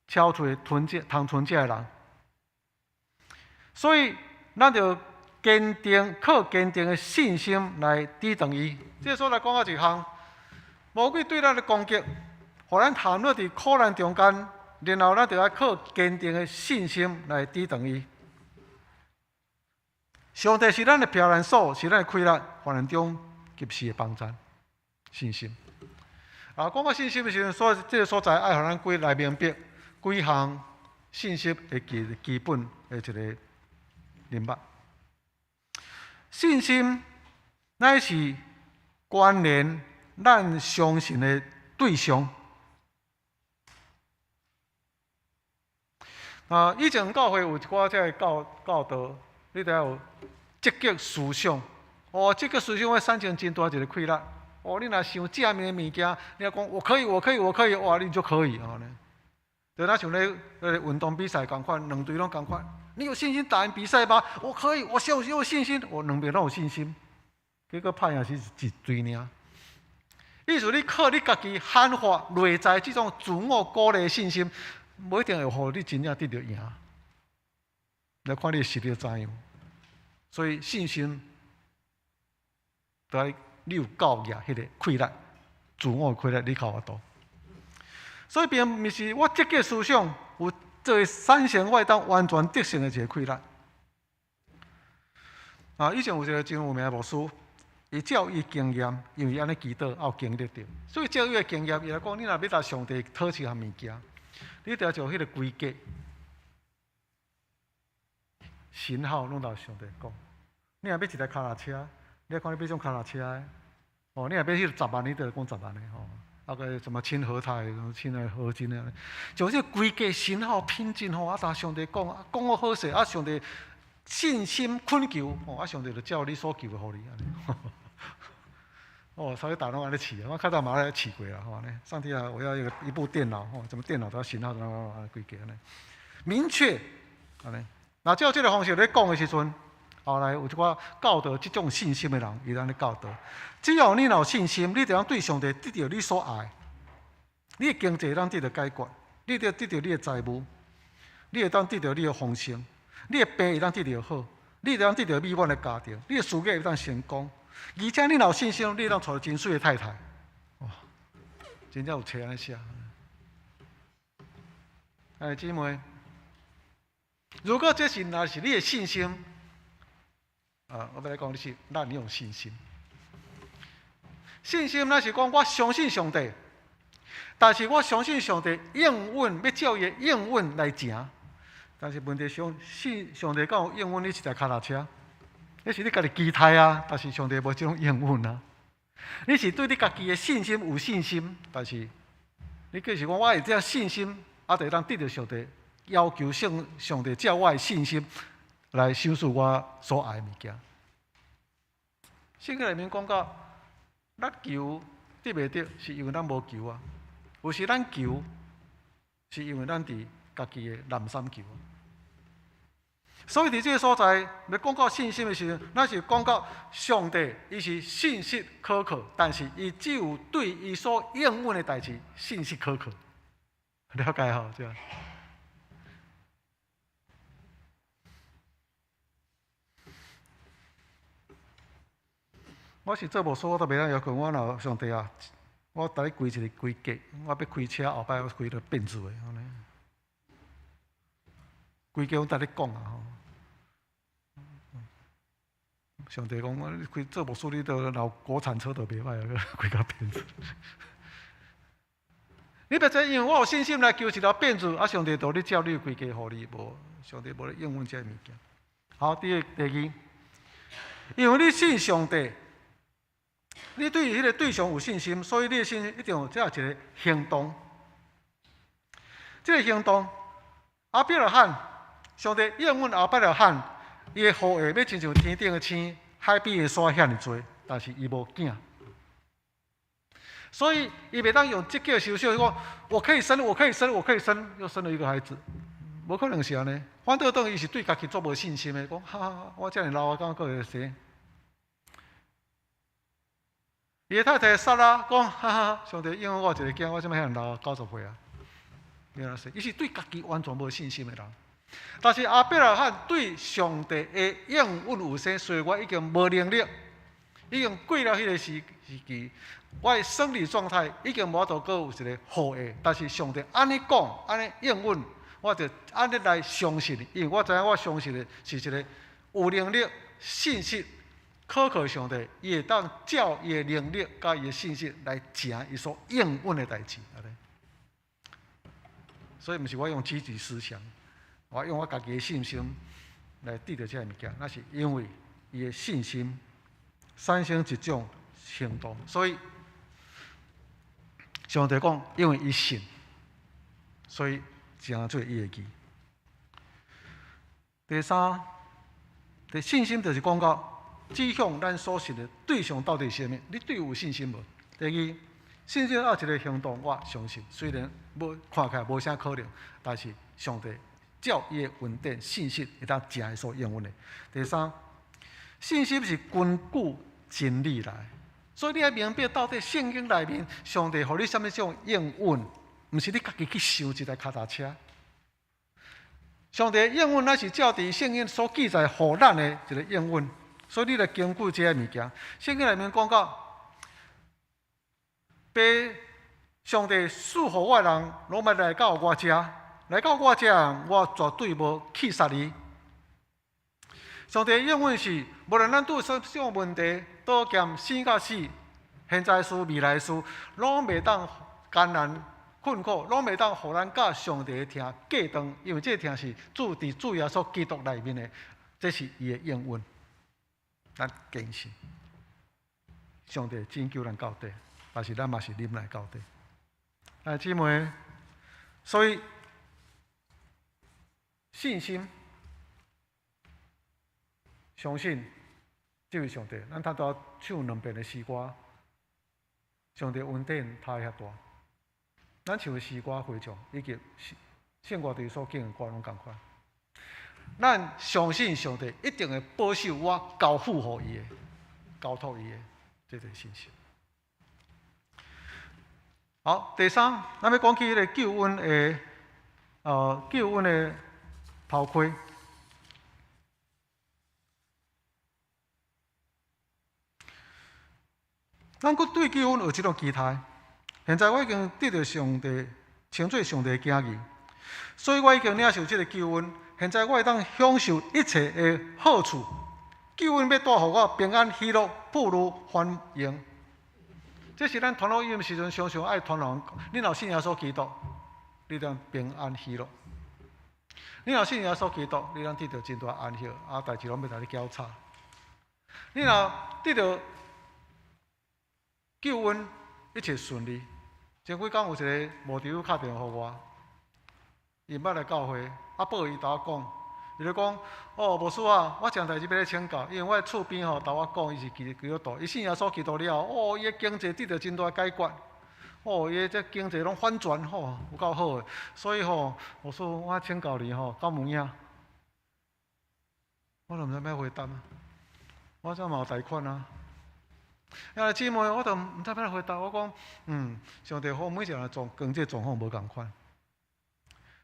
超出吞食、通吞食的人，所以咱著堅定靠堅定的信心來抵擋伊。這个所在講到一項，魔鬼對咱的攻擊，予咱陷入佇苦難中間，然後咱著愛靠堅定的信心來抵擋伊。上帝是咱的避難所，是咱的氣力，患難中及時的幫贊。信心。啊，講到信心的時陣，所這个所在愛予咱幾來明白幾項信心的基基本的一个明白。信心乃是關聯咱相信的對象。啊，以前教會有一寡這个教教導，你著愛有積極思想。哦，積極思想會產生真大一个氣力。哦，你若想正面的物件，你若講我可以，我可以，我可以，哇，你就可以哦。就若像咧那個運動比賽仝款，兩隊攏仝款。你有信心打贏比賽嗎？我可以，我有有信心，我兩邊攏有信心。結果拍贏是一隊爾。意思你靠你家己喊話內在這種自我鼓勵信心，無一定會予你真正得著贏。來看你的實力怎樣。所以信心，著愛你有夠額彼個氣力，自我的氣力，你較有法度。所以並毋是我積極思想有做產生我會當完全得勝的一个氣力。啊，以前有一个真有名的牧師，伊照伊經驗，因為按呢祈禱，也有經歷著，所以照伊的經驗，伊來講，你若欲共上帝討一項物件，你著將彼个規格型號攏共上帝講。你若欲一台跤踏車，你愛看你欲啥跤踏車的，哦，你若欲彼个十萬，你著講十萬的吼。啊个什麼親和態，親和合金的，就這個規格型號品質吼，啊，共上帝講，講好好勢，啊，上帝信心懇求，吼，啊，上帝就照你所求的予你按呢。哦，所以逐攏按呢試，我較早嘛咧試過啦，吼呢。上帝啊，我要一個一部電腦，吼，什麼電腦都要型號，怎麼規格按呢，明確按呢。若照這个方式咧講的時陣，後來有一寡教導這種信心的人，伊按呢教導。只要你若有信心，你就通對上帝得著你所愛，你的經濟通得著解決，你得得著你的財務，你會當得著你的豐盛，你的病會當得著好，你會當得著美滿的家庭，你的事業會當成功。而且你若有信心，你會當娶真媠的太太。哇，真正有冊按呢寫。哎，姊妹，如果這是若是你的信心，啊，我欲來講，你是濫用信心。信心乃是講我相信上帝，但是我相信上帝應允欲照伊的應允來行。但是問題相信上帝敢有應允你一台跤踏車？彼是你家己期待啊，但是上帝無這種應允啊。你是對你家己的信心有信心，但是你計是講我會這信心，啊，就會當得著上帝要求上上帝照我的信心來賞賜我所愛的物件。聖經內面講到，咱求得袂著，是因為咱無求啊；有時咱求，是因為咱佇家己的濫心求。所以佇這个所在，欲講到信心的時陣，咱是講到上帝，伊是信實可靠，但是伊只有對伊所應允的代誌信實可靠。了解吼，這樣。我是做牧師，我都袂當要求我若上帝啊，我共你規一个規格，我欲開車後擺我開著變做的，按呢。規格攏共你講啊吼。上帝講，開做牧師你都老國產車都袂歹啊，開甲變子。你別知，因為我有信心來求一條辮子，啊，上帝就咧照你規家予你，無上帝無咧應允這个物件。好，第二，第二，因為你信上帝，你對彼个對象有信心，所以你的信心一定有這樣一个行動。這个行動，亞伯拉罕，上帝應允亞伯拉罕，伊的後裔欲親像天頂的星、海邊的沙遐爾濟，但是伊無囝。所以，伊袂當用積極的思想講，我可以生，我可以生，我可以生，又生了一個孩子，無可能是按呢。反倒轉伊是對家己足無信心的，講哈哈，我遮爾老啊，敢閣會生？伊的太太撒拉講，哈哈，上帝應允我一個囝，我這擺遐爾老，90歲啊，欲按怎生？伊是對家己完全無信心的人。但是亞伯拉罕對上帝的應允有生，雖然我已經無能力，已經過了彼个時期。我的生理狀態已經無法度閣有一個後裔，但是上帝按呢講，按呢應允，我就按呢來相信。因為我知影我相信的是一個有能力、信實、可靠上帝，伊會當照伊的能力佮伊的信實來成伊所應允的代誌。所以毋是我用積極思想，我用我家己的信心來得著這个物件，那是因為伊的信心產生一種行動，所以。上帝講，因為伊信，所以成做伊的義。第三，第信心就是講到指向咱所信的對象到底是啥物？你對伊有信心無？第二，信心愛一个行動，我相信，雖然無看起來無啥可能，但是上帝照伊的恩典信實會當成伊所應允的。第三，信心是根據真理來。所以你愛明白到底聖經內面上帝予你啥物種應允，毋是你家己去想一台跤踏車。上帝應允乃是照佇聖經所記載予咱的一个應允，所以你來根據這个物件。聖經內面講到，被上帝賜予我的人，攏愛來到我遮，來到我遮人，我絕對無棄殺伊。上帝應允是，無論咱拄啥物問題，刀劍生佮死，現在事、未來事，攏袂當艱難困苦，攏袂當予咱佮上帝的疼隔斷，因為這個疼是主佇主耶穌基督內面的，這是伊的應允。咱堅信，上帝拯救咱到底，但是咱嘛是忍耐到底。來，姊妹，所以信心。相信這位上帝，咱拄才唱兩遍的詩歌，上帝恩典他遐大。咱唱的詩歌回唱，以及聖歌隊所敬的歌攏仝款。咱相信上帝一定會保守我交付予伊的，交託伊的這個信心。好，第三，咱欲講起彼个救恩的頭盔。咱閣對救恩有這種期待。現在我已經得著上帝，稱做上帝的囝兒，所以我已經領受這个救恩。現在我會當享受一切的好處。救恩欲帶予我平安、喜樂、富裕、繁榮。這是咱傳福音的時陣，常常愛傳人。你若信耶穌基督，你當平安喜樂；你若信耶穌基督，你當得著真大安息，啊，代誌攏袂共你攪吵。你若得著救恩，一切順利。前幾工有一个牧師敲電話予我，伊毋捌來教會，啊，報伊同我講，伊就講：哦，牧師啊，我一項代誌欲來請教，因為我的厝邊吼，同我講，伊是基督徒，伊信耶穌基督了後，哦，伊的經濟得著真大解決，哦，伊的這經濟攏反轉，吼，有夠好的。所以吼，牧師，我請教你吼，敢有影？我都毋知欲按怎回答啊，我這嘛有貸款啊。啊，姊妹，我都毋知欲按怎回答。我講，上帝予每一個人狀經濟狀況無仝款，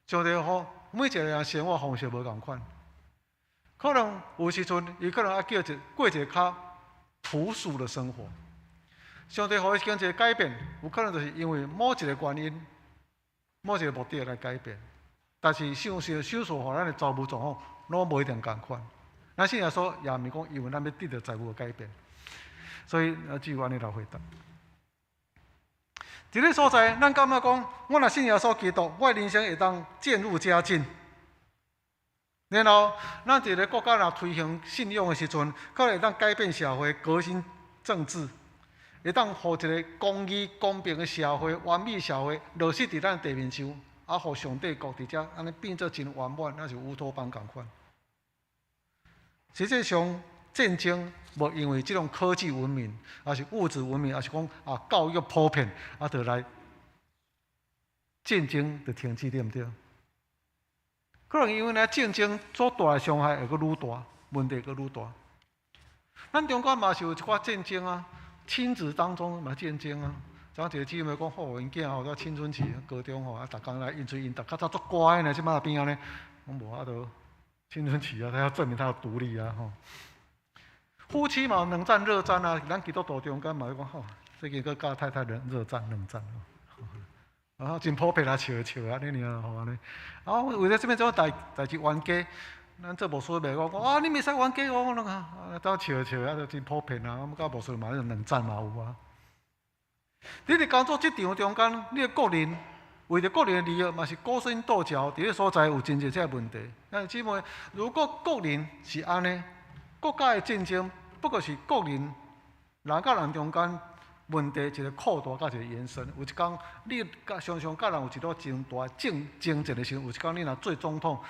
上帝予每一個人生活方式無仝款。可能有時陣，伊可能愛叫一過一个較樸素的生活。上帝予伊經濟改變，有可能就是因為某一个原因、某一个目的來改變。但是賞賜賞賜予咱的財務狀況，攏無一定仝款。咱信耶穌也毋是講因為咱欲得著財務的改變，所以只有按呢來回答。佇這个所在，咱感覺講，我若信耶穌基督，我的人生會當漸入佳境。然後，咱一个國家若推行信仰的時陣，可能會當改變社會、革新政治，會當予一个公義、公平的社會、完美社會落實佇咱地面上，啊，予上帝國佇遮按呢變做真圓滿，那是烏托邦仝款。實際上，戰爭無因為這種科技文明，抑是物質文明，抑是講啊教育普遍，啊，就來戰爭就停止，對毋對？可能因為呢戰爭所帶來傷害會閣愈大，問題閣愈大。咱中間嘛是有一寡戰爭啊，親子當中嘛戰爭啊。昨一個姊妹講，吼，𪜶囝吼到青春期，高中吼啊，逐工來應喙𪜶，逐較早足乖呢，這擺變按呢，講無法度，青春期啊，他要證明他的獨立啊，吼。夫妻嘛，冷戰熱戰啊，咱基督徒中間嘛講吼，最近閣佮太太冷熱戰冷戰。然後真普遍啊，笑笑啊，按呢爾吼按呢。啊，為著啥物這種代誌冤家，咱做牧師袂講講啊，你袂使冤家我攏啊，當笑笑啊，就真普遍啊。我佮牧師嘛，冷戰嘛有啊。你佇工作職場中間，你的個人為著個人的利益，嘛是勾心鬥角，佇個所在有真濟這个問題。但姊妹，如果個人是按呢，國家的戰爭不過是個人人佮人中間問題一个擴大佮一个延伸。有一工，你佮常常佮人有一個真大爭戰的時陣，有一工你若做總統，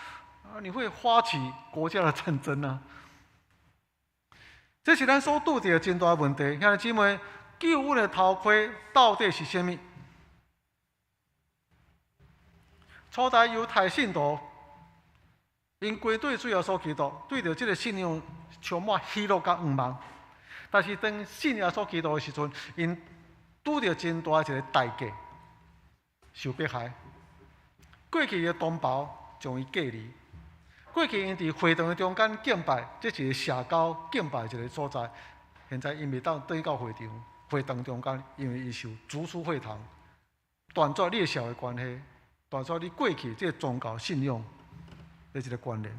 啊，你會發起國家的戰爭啊！這是咱所拄著的真大問題。兄弟姊妹，救恩的頭盔到底是啥物？初代猶太信徒，𪜶歸對主耶穌基督，對著這个信仰充滿喜樂佮向望。但是當信耶穌基督的時陣，𪜶拄著真大一个代價，受迫害。過去的同胞將伊隔離，過去𪜶佇會堂的中間敬拜，這是社交敬拜一个所在。現在𪜶袂當轉到會場，會堂中間，因為伊受逐出會堂，斷絕你的社會關係，斷絕你過去這个宗教信仰的一个關聯。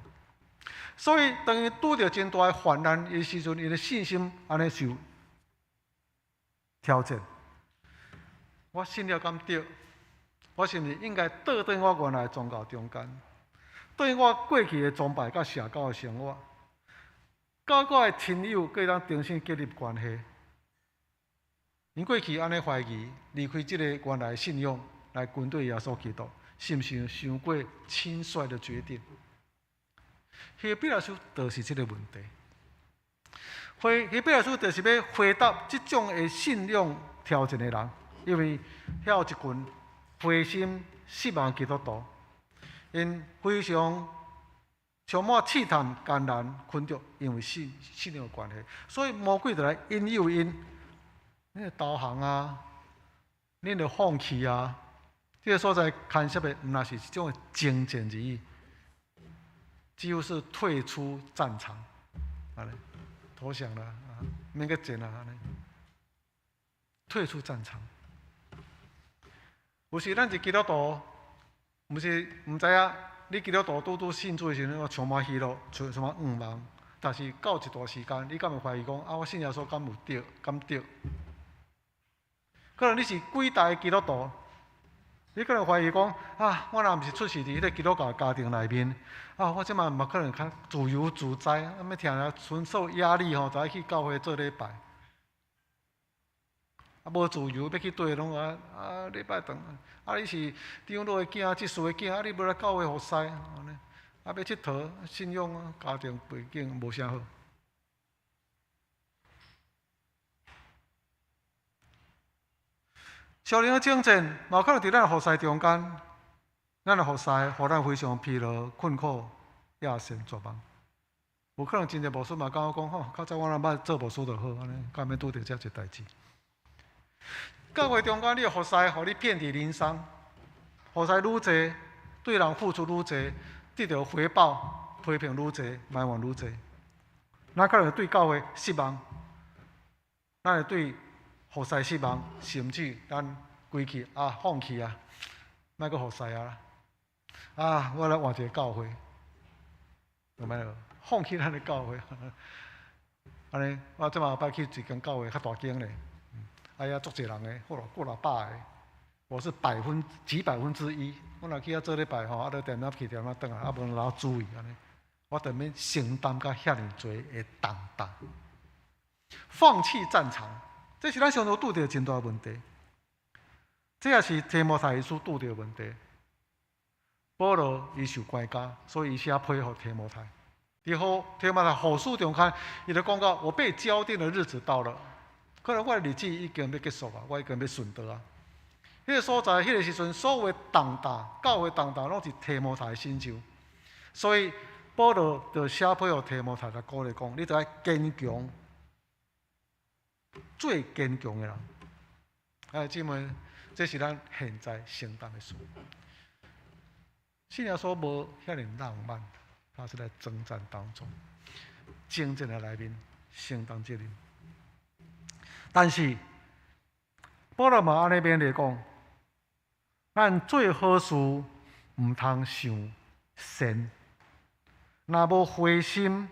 所以，當伊拄著真大的患難的時陣，伊的信心按呢受挑戰。我信了敢對？我是毋是應該倒轉我原來的宗教中間，轉我過去的崇拜佮社交的生活，佮我的親友閣當重新建立關係？𪜶過去按呢懷疑，離開這個原來的信仰來跟隨耶穌基督，是毋是傷過輕率的決定？希伯來書就是這个問題。希伯來書就是欲回答這種的信仰挑戰的人，因為遐有一群灰心失望基督徒，𪜶非常充滿試探、艱難、困著，因為信仰的關係，所以魔鬼就來引誘𪜶，你投降啊，你著放棄啊，這个所在牽涉的毋但是一種爭戰而已。幾乎是退出戰場，按呢，投降了啊，免閣戰啊，按呢，退出戰場。有時咱是基督徒，毋是毋知影，你基督徒拄拄信主的時陣，我充滿喜樂，充滿向望。但是到一段時間，你敢會懷疑講啊？我信耶穌敢有對？敢對？可能你是幾代基督徒。你可能懷疑講啊，我若毋是出世佇彼个基督教家庭內面，啊，我這擺嘛可能較自由自在，啊，欲聽下承受壓力吼，就愛去教會做禮拜。啊，無自由，欲去佗攏啊啊禮拜頓，啊你是長老的囝，執事的囝，啊你無來教會服侍，按呢，啊欲𨑨迌，信仰啊，家庭背景無啥好。屬靈的爭戰，嘛可能佇咱的服侍中間，咱的服侍，予咱非常疲勞、困苦、厭世、絕望。有可能真濟牧師嘛，感覺講吼，較早我若捌做牧師就好，按呢，敢免拄著遮濟代誌。教會中間，你的服侍，予你遍體鱗傷，服侍愈濟，對人付出愈濟，得著回報，批評愈濟，埋怨愈濟。咱可能對教會失望，咱會對。服侍失望，甚至咱歸去啊，放棄啊，莫閣服侍啊！啊，我來換一个教會，有沒有？放棄咱的教會。按呢，我這馬後擺去一間教會較大間咧，哎呀，足濟人的，好啦，過若百个，我是百分幾百分之一。我若去遐做禮拜吼，啊，著恬恬去恬恬轉來，啊，無人來注意按呢。我著免承擔甲遐爾濟的重擔，放棄戰場，這是咱常常拄著真大問題。這也是提摩太所拄著問題。保羅伊受關監，所以伊寫批予提摩太。佇好提摩太後書中間，伊就講到我被澆奠的日子到了，可能我的日子已經欲結束啊，我已經欲順倒啊。彼個所在，彼個時陣，所有的重擔、教會重擔，攏是提摩太身上。所以保羅就寫批予提摩太來鼓勵講：你著愛堅強，做堅強的人。哎，姊妹，這是咱現在承擔的事。信耶穌無遐爾浪漫，他是在征戰當中，征戰的內面承擔責任。但是保羅嘛按呢勉勵講，咱做好事毋通傷善，若無灰心，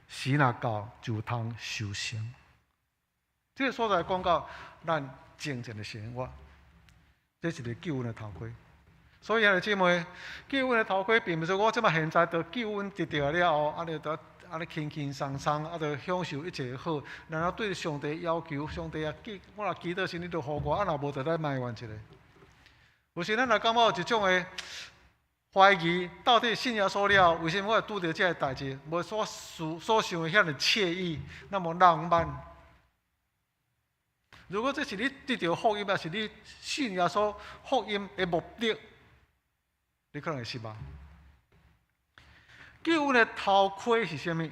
時若到就通收成。這個所在講到咱征戰的生活，這是一個救恩的頭盔。所以兄弟姊妹，救恩的頭盔並毋是我這馬現在得救恩得著了後，按呢就按呢輕輕鬆鬆，啊，就享受一切好，然後對上帝要求，上帝啊，我若祈禱時，你就予我，啊若無就來埋怨一下。有時咱若感覺有一種的懷疑，到底信耶穌了後，為啥物我會拄著這个代誌？無所所想的遐爾愜意，那麼浪漫。如果這是你得著福音，抑是你信耶穌福音的目的，你可能會失望。救恩的頭盔是啥物？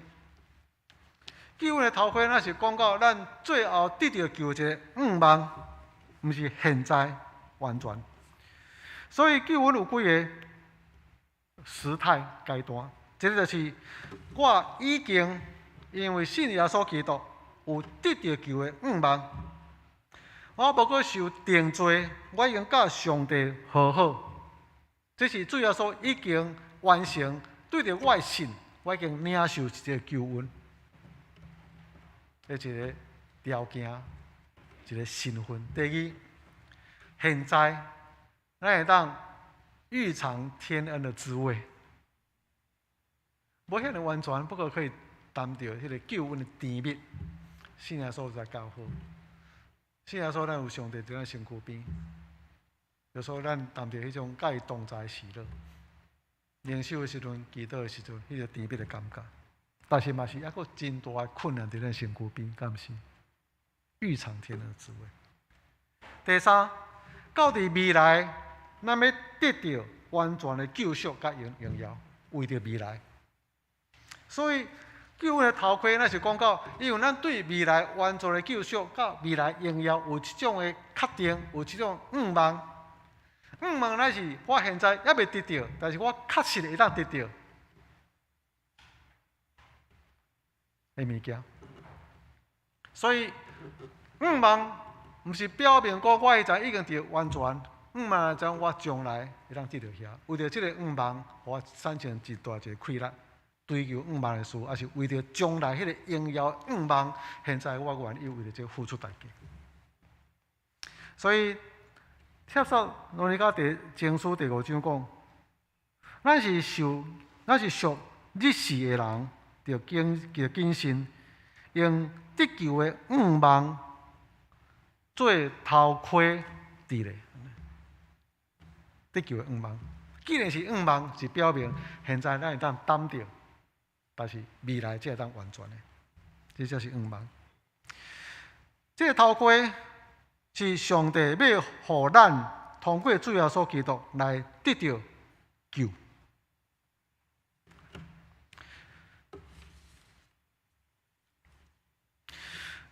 救恩的頭盔，若是講到咱最後得著救一个向望，毋是現在完全。所以救恩有幾个時態階段，一个就是我已經因為信耶穌基督有得著救的向望，我無閣受定罪，我已經佮上帝和好。這是主耶穌已經完成對著我的信，我已經領受一個救恩，這一個條件，一個身份。第二，現在咱會當預嘗天恩的滋味，無遐爾完全，不過可以擔著彼個救恩的甜蜜。信耶穌才夠好，信耶穌咱有上帝佇咱身軀邊。就說咱擔著彼種佮伊同在的喜樂，靈修的時陣、祈禱的時陣，彼個甜蜜的感覺。但是嘛是猶閣真大的困難佇咱身軀邊，敢毋是？預嘗天恩的滋味。第三，到佇未來，咱欲得著完全的救贖佮榮耀，為著未來。所以救恩的頭盔，咱是講到，因為咱對未來完全的救贖佮未來榮耀有這種的確定，有這種向望。向望乃是我現在猶未得著，但是我確實會當得著的物件。所以向望毋是表明講我現在已經得完全，向望來講我將來會當得著遐。為著這个向望，予我產生真大一个氣力，追求向望的事，抑是為著將來彼個榮耀向望，現在我願意為著這付出代價。所以。帖撒羅尼迦前書第五章講，咱是受，咱是屬日時的人，著謹著謹慎，用得救的向望做頭盔佇咧。得救的向望，既然是向望，是表明現在咱會當擔著，但是未來才會當完全的，這才是向望。這个頭盔。是上帝欲予咱通過主耶穌基督來得著救。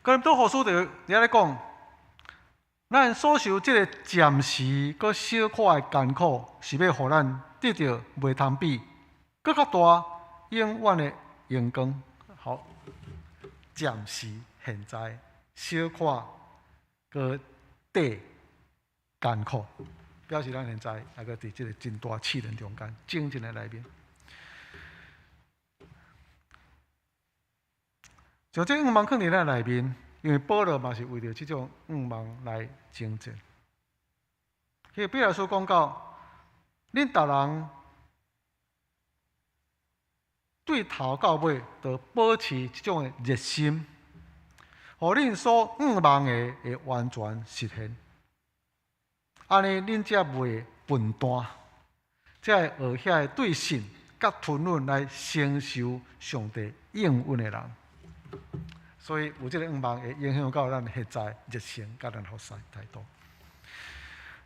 哥林多後書就佇遐咧講，咱所受這个暫時閣小可的艱苦，是欲予咱得著袂通比，閣較大永遠的榮光。好，暫時、現在、小可。閣短艱苦，表示咱現在猶閣佇這个真大試煉中間，征戰的內面。像這願望囥佇咱內面，因為保羅嘛是為著這種願望來征戰。彼得書講到，恁逐人對頭到尾都保持這種的熱心，予恁所願望的會完全實現。按呢，恁才袂笨惰，才會學遐個對信佮吞忍來承受上帝應允的人。所以有這个願望會影響到咱現在熱誠佮咱服侍態度。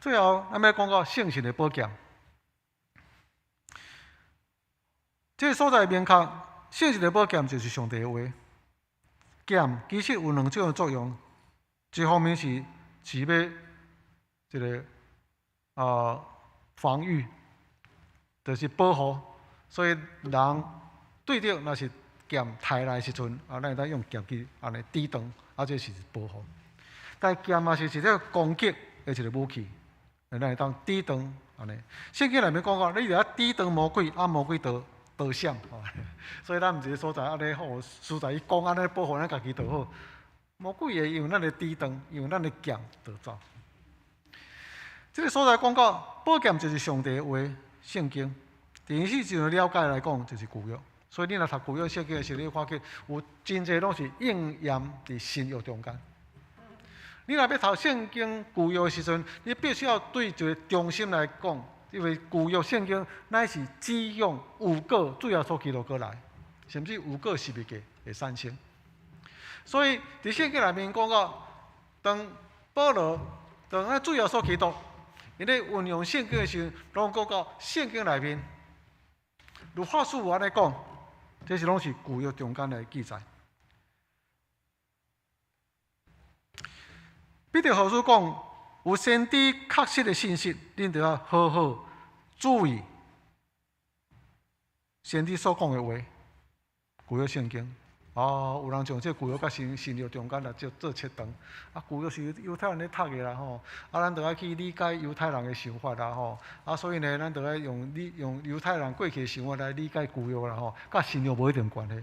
最後，咱欲講到聖神的寶劍。這个所在明確，聖神的寶劍就是上帝的話。劍其實有兩種作用，一方面是欲這个防禦，就是保護。所以人對著若是劍刣來的時陣，啊，咱會當用劍去按呢抵擋，啊，這是保護。但劍嘛是一個攻擊的一个武器，咱會當抵擋按呢。聖經內面講過，你著愛抵擋魔鬼，啊，魔鬼就逃閃。所以咱毋是所在按呢好，實在伊講按呢保護咱家己就好。魔鬼會用咱的抵擋，用咱的劍逃走。這个所在講到寶劍就是上帝的話，聖經。佇彼時陣了解來講，就是舊約。所以你若讀舊約聖經的時候，你會發覺有真濟攏是應驗佇新約中間。你若欲讀聖經舊約的時陣，你必須要對一个中心來講，因為舊約聖經乃是指向預告主耶穌基督過來，甚至預告十字架的產生。所以佇聖經內面講到，當保羅當啊主耶穌基督，伊咧運用聖經的時陣，攏講到聖經內面，律法書有按呢講，這是攏是舊約中間的記載。彼得後書講，有先知確實的信息，恁著愛好好注意先知所講的話。舊約聖經，哦，有人將這舊約佮新約中間來做做切斷。啊，舊約是猶太人咧讀的啦吼，啊，咱著愛去理解猶太人的想法啦吼。啊，所以呢，咱著愛用理用猶太人過去的想法來理解舊約啦吼，佮新約無一定關係。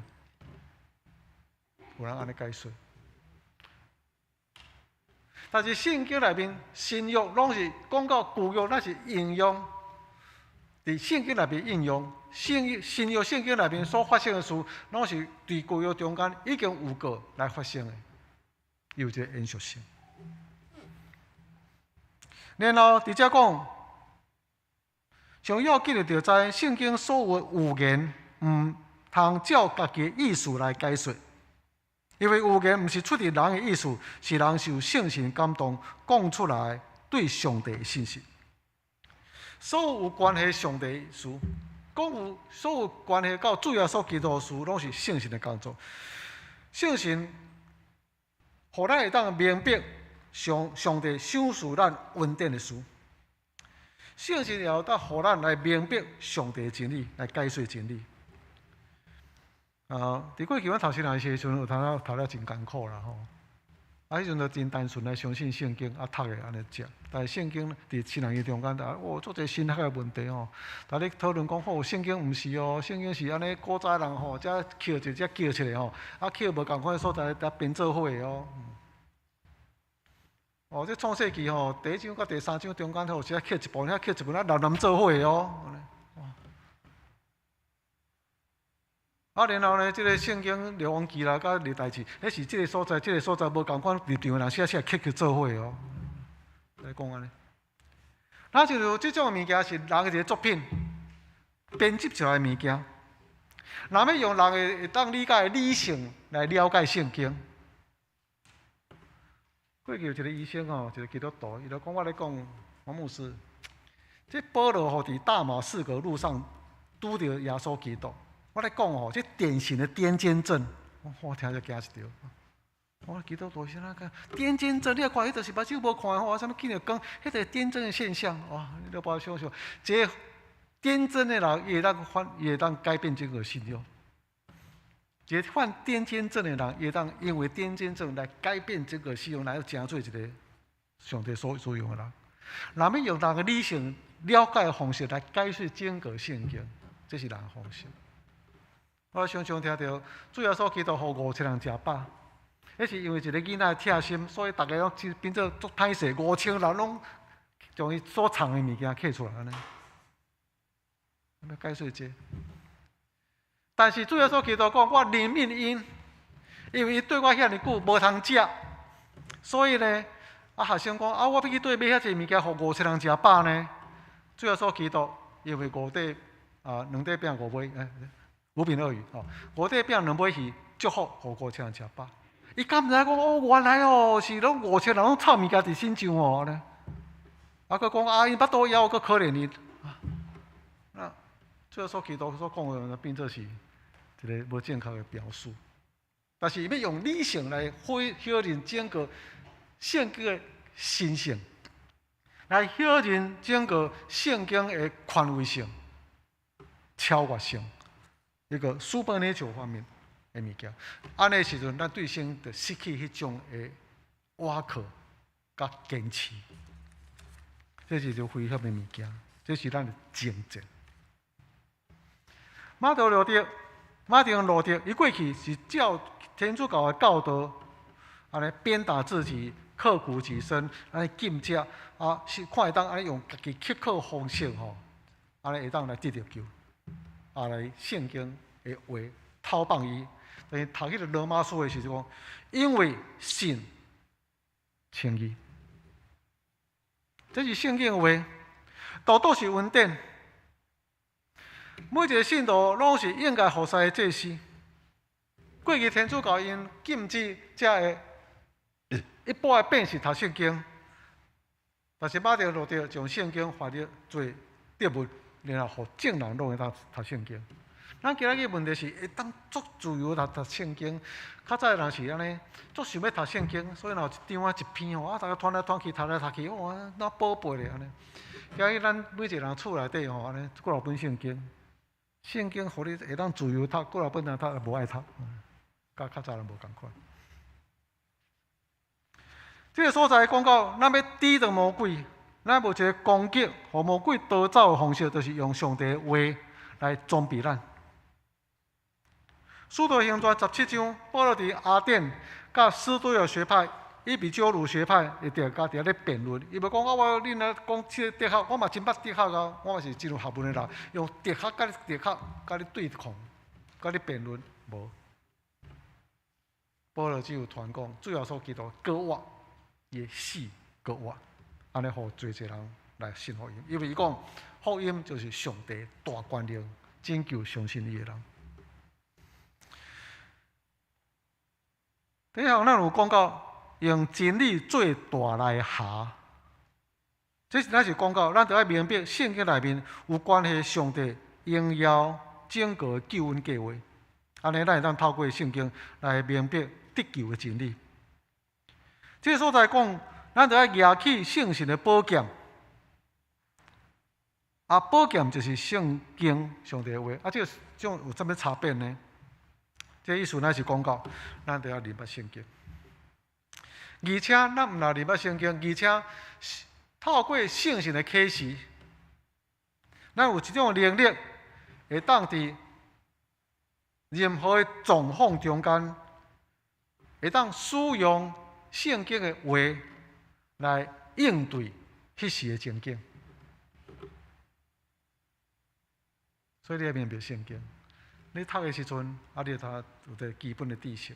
有人按呢解說。但是聖經內面新約攏是講到舊約，乃是應用佇聖經內面應用。新新約聖經內面所發生的事，攏是佇舊約中間已經有過來發生的，有這個延續性。然後佇遮講，上要緊的就知聖經所有的預言，毋通照家己的意思來解說。因為預言毋是出自人的意思，是人受聖神感動講出來對上帝的信息。所有有關係上帝的事，講有所有關係到主耶穌基督的事，攏是聖神的工作。聖神予咱會當明白上帝賞賜咱恩典的事。聖神也會當予咱來明白上帝的真理，來解說真理。啊！佇過去阮讀神學的時陣，有當仔讀了真艱苦啦吼。啊，彼陣就真單純來相信聖經，啊，讀的按呢食。但是聖經佇神學中間，哦，足濟神學的問題吼。逐咧討論講，吼，聖經毋是哦，聖經是按呢古早人吼，才抾一隻叫出來吼，啊，抾無仝款的所在，才編做伙的哦。哦，這創世記吼，第一章佮第三章中間吼，是愛抾一部分，遐抾一部分，啊，連連做伙的哦。啊，然後呢，這个聖經列王紀啦，佮歷代志，彼是這个所在，這个所在無仝款立場的人寫寫刻去做伙哦。來講按呢，那就是這種物件是人的一个作品，編輯出來的物件。若欲用人會當理解的理性來了解聖經。過去有一个醫生吼，一个基督徒，伊就講我咧講，黃牧師，這保羅吼佇大馬士革路上拄著耶穌基督。我咧講吼，這典型的癲癇症，我聽著驚一跳。我基督徒是按怎講？癲癇症，你看，彼就是目睭無看吼，啥物見著光，彼個癲癇的現象，哇！你都無法想象，這个癲癇的人，伊會當反，伊會當改變整個信仰。一个患癲癇症的人，伊會當因為癲癇症來改變整個信仰，來成做一個上帝所使用的人。若欲用人的理性了解的方式來解釋整個聖經，這是人的方式。我常常聽著主耶穌基督予五千人食飽，彼是因為一个囡仔的疼心，所以逐家攏變做足歹勢，五千人攏將伊所藏的物件揢出來按呢。欲解說這個。但是主耶穌基督講，我憐憫𪜶，因為伊綴我遐爾久無通食，所以呢，啊學生講啊，我欲去佗買遐濟物件，予五千人食飽呢？主耶穌基督因為五塊啊兩塊餅五尾，五餅二魚吼，五塊餅兩尾魚祝福予五千人食飽。伊敢毋知講哦，原來哦是攏五千人攏臭物件佇身上哦呢。啊，閣講啊，𪜶腹肚枵，閣可憐𪜶。那主耶穌基督所講的變做是一个無正確的表述，但是伊欲用理性來否認整個聖經的神性，來否認整個聖經的權威性、超越性，一個 supernatural 方面的物件。按呢時陣，咱對聖就失去彼種的倚靠佮堅持，這是一個危險的物件，這是咱的爭戰。馬丁路德，馬丁路德，伊過去是照天主教的教導，按呢鞭打自己、刻苦己身，按呢禁食啊，是看會當按呢用家己刻苦方式吼，按呢會當來得著救，啊來聖經的話偷放伊，等於讀彼个羅馬書的時陣講，因為信稱義，這是聖經的話，道德是恩典。每一个信徒攏是應該服侍的祭司。過去天主教𪜶禁止遮个一般的百姓讀聖經，但是馬丁路德將聖經翻譯做德文，然後予眾人攏會當讀聖經。咱今仔日問題是會當足自由來讀聖經，較早的人是按呢，足想欲讀聖經，所以若有一張啊一篇吼，啊，逐家傳來傳去，讀來讀去，哇，若寶貝咧按呢。今仔日咱每一个人厝內底吼，按呢幾若本聖經。聖經予你會當自由讀，幾若本人讀也無愛讀，佮較早人無仝款。這个所在講到，咱欲抵擋魔鬼，咱無一个攻擊，予魔鬼逃走的方式，就是用上帝的話來裝備咱。使徒行傳17章，保羅佇雅典，佮斯多葛學派、伊比鳩魯學派，伊佇佮佇遐咧辯論。伊無講啊，我恁若講這個哲學，我嘛真捌哲學啊，我嘛是真有學問的人，用哲學佮你哲學佮你對抗，佮你辯論，無。保羅只有傳講，主耶穌基督閣活，伊的死閣活，按呢予濟濟人來信福音。因為伊講福音就是上帝大權能拯救相信伊的人。第一項，咱有講到用真理做大內涵，這是咱是講到，咱著愛明白聖經內面有關係上帝榮耀整個救恩計劃。按呢，咱會當透過聖經來明白得救的真理。這个所在講，咱著愛舉起聖神的寶劍。啊，寶劍就是聖經上帝的話。啊，這个種有啥物差別呢？這意思乃是講到，咱著愛認捌聖經。而且咱毋但認捌聖經，而且透過聖神的啟示，咱有一種能力，會當佇任何的狀況中間，會當使用聖經的話來應對彼時的情景。所以你愛明白聖經。你讀的時陣，啊，你就讀有這基本的知識。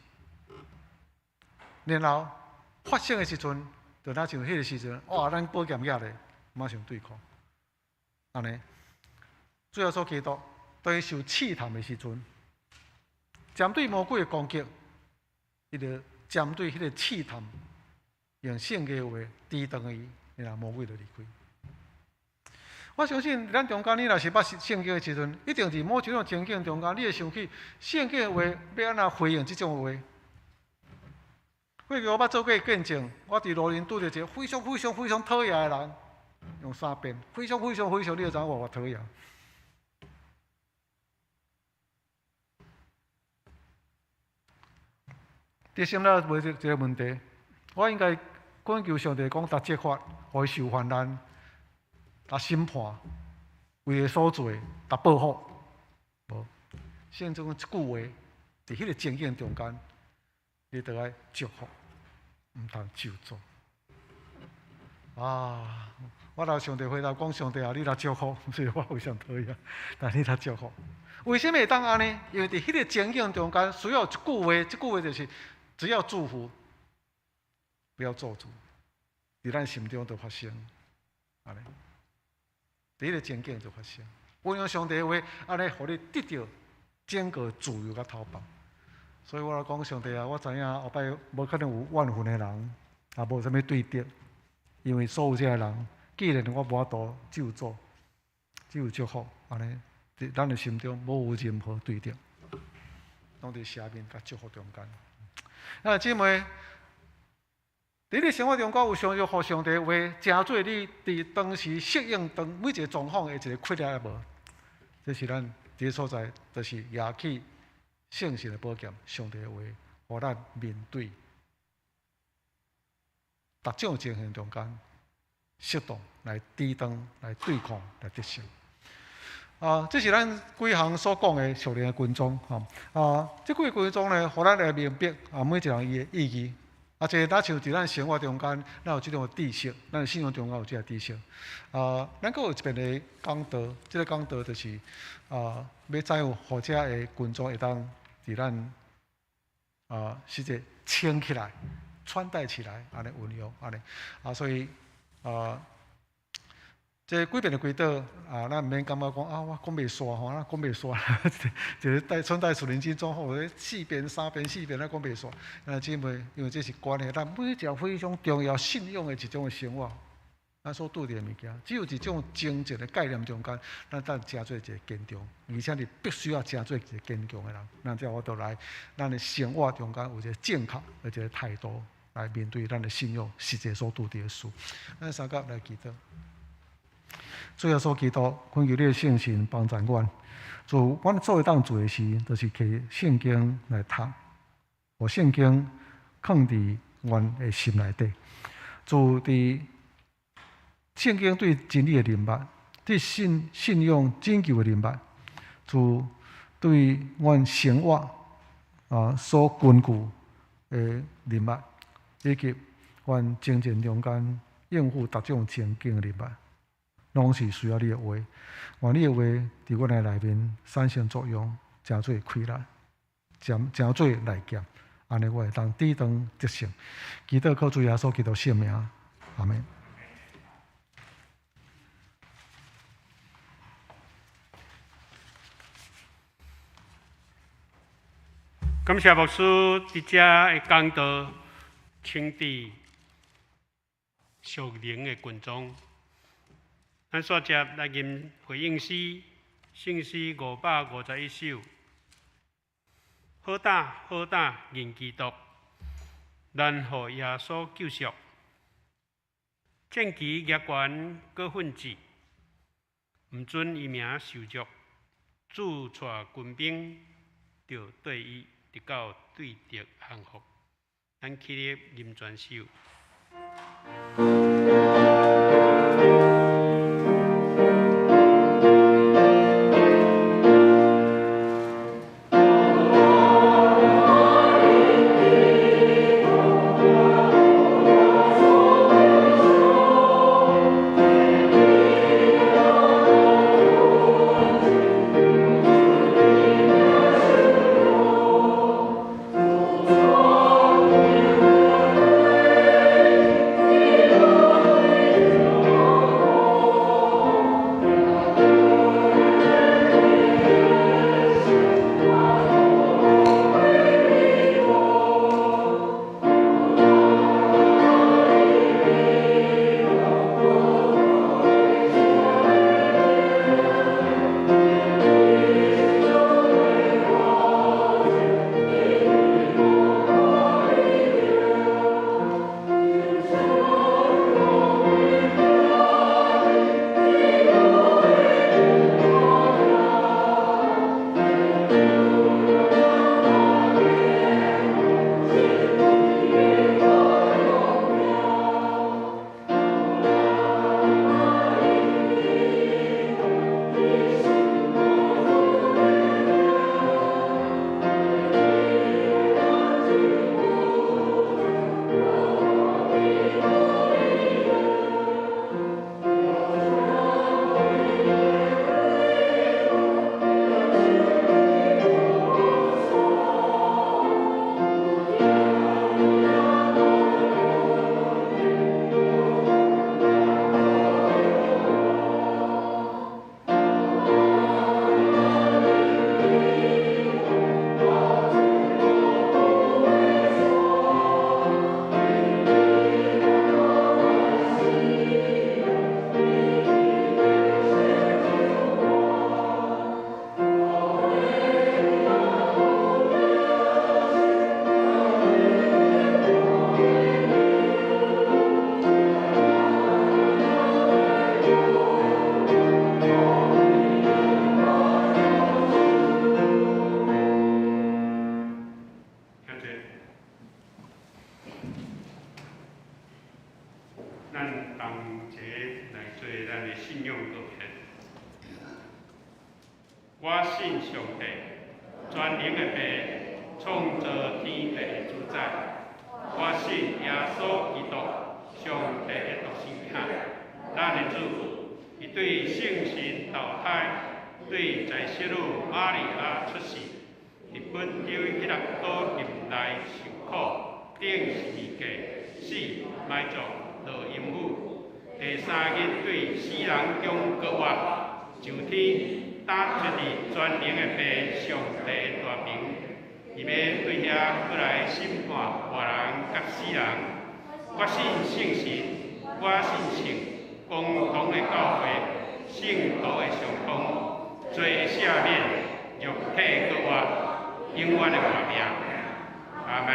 然後發生的時陣，就若像彼个時陣，哇，咱寶劍舉咧，馬上對抗。按呢，主耶穌基督當伊受試探的時陣，針對魔鬼的攻擊，伊就針對彼個試探，用聖經話抵擋伊，然後魔鬼就離開。我相信咱中間，你若是捌聖經的時陣，一定佇某一種情境中間，你會想起聖經的話欲按怎回應這種話。過去我捌做過見證，我佇路邊拄著一个非常非常非常討厭的人，用三遍，非常非常非常，你就知影我偌討厭。佇心內問一个問題，我應該懇求上帝講逐責罰，予伊受患難。逐審判，為伊所做，逐報復，無。聖經一句話，佇彼个情景中間，你著愛祝福，毋通咒詛。啊！我若上帝回答講，上帝啊，你若祝福，雖然我非常討厭，但你若祝福，為啥物會當按呢？因為佇彼個情景中間，需要一句話，這句話就是只要祝福，不要咒詛，佇咱心中就發生，按呢，佇彼个情景就發生。運用上帝的話，按呢，予你得著整個自由佮透放。所以我來講，上帝啊，我知影後擺無可能有怨恨的人，也無啥物對敵，因為所有這个人，既然我無法度咒詛，只有祝福，按呢，佇咱的心中無有任何對敵，攏佇赦免佮祝福中間。啊，姊妹，佇你生活中間有想著予上帝話，成做你佇當時適應當每一个狀況的一個氣力無？這是咱佇個所在，就是舉起聖神的寶劍，上帝的話，予咱面對逐種情形中間，適當來抵擋、來對抗、來得勝。啊，這是咱幾項所講的屬靈的軍裝，吼。啊，這幾个軍裝呢，予咱來明白啊，每一項伊的意義。啊，這若像佇咱生活中間，咱有這種知識，咱的信仰中間有這个知識。啊，咱閣有一遍的講道，這个講道就是啊，欲怎樣予這个軍裝會當佇咱啊，實際穿起來、穿戴起來，按呢運用，按呢啊，所以啊，這幾遍的祈禱啊，咱毋免感覺講啊，我講袂煞吼，咱講袂煞。一个帶穿戴屬靈軍裝好，四遍、三遍、四遍，咱講袂煞。啊，姊妹，因為這是關係咱每一個非常重要信仰的一種的生活，咱所拄著的物件，只有佇這種精進的概念中間，咱才成做一个堅強，而且你必須要成做一个堅強的人，咱才有法度來咱的生活中間有一个正確的一个態度來面對咱的信仰實際所拄著的事。咱三甲來祈禱。主耶穌基督，懇求你的聖神幫助阮。主，阮做會當做的事，就是摕聖經來讀，予聖經囥佇阮的心內底。主，佇聖經對真理的認捌，對信信仰拯救的認捌，主對阮生活啊所根據的認捌，以及阮精進中間應付逐種情境的認捌，攏是需要你的話。願你的話佇阮的內面產生作用，成做氣力，成成做內劍，按呢我會當抵擋得勝。祈禱靠主耶穌基督聖名，阿們。感謝牧師佇遮的講道，穿戴屬靈的軍裝。咱煞接來吟回應詩，聖詩551首。好膽好膽認基督，咱予耶穌救贖。戰旗舉懸閣奮志，毋准伊名受辱。主帶軍兵，著綴伊，直到對敵降服。咱起立吟全首。同齊來做咱的信仰告白。我信上帝，全能的父，創造天地的主宰。我信耶穌基督，上帝的獨生囝，咱的主，伊對聖神投胎，對在聖女瑪利亞出世，佇本丟彼拉多入內受苦，釘十字架，死，埋葬，落陰府，第三日對死人中復活，上天，擔坐佇全能的父上帝的大爿，伊欲對遐閣來審判活人佮死人。我信聖神，我信聖公同的教會，聖徒的相通，罪的赦免，肉體復活，永遠的活命。阿門。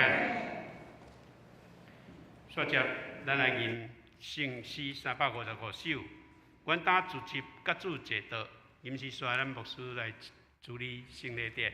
煞接，咱來吟聖詩355首。阮當自入佮主坐倒，吟詩煞咱牧師來主理聖禮典。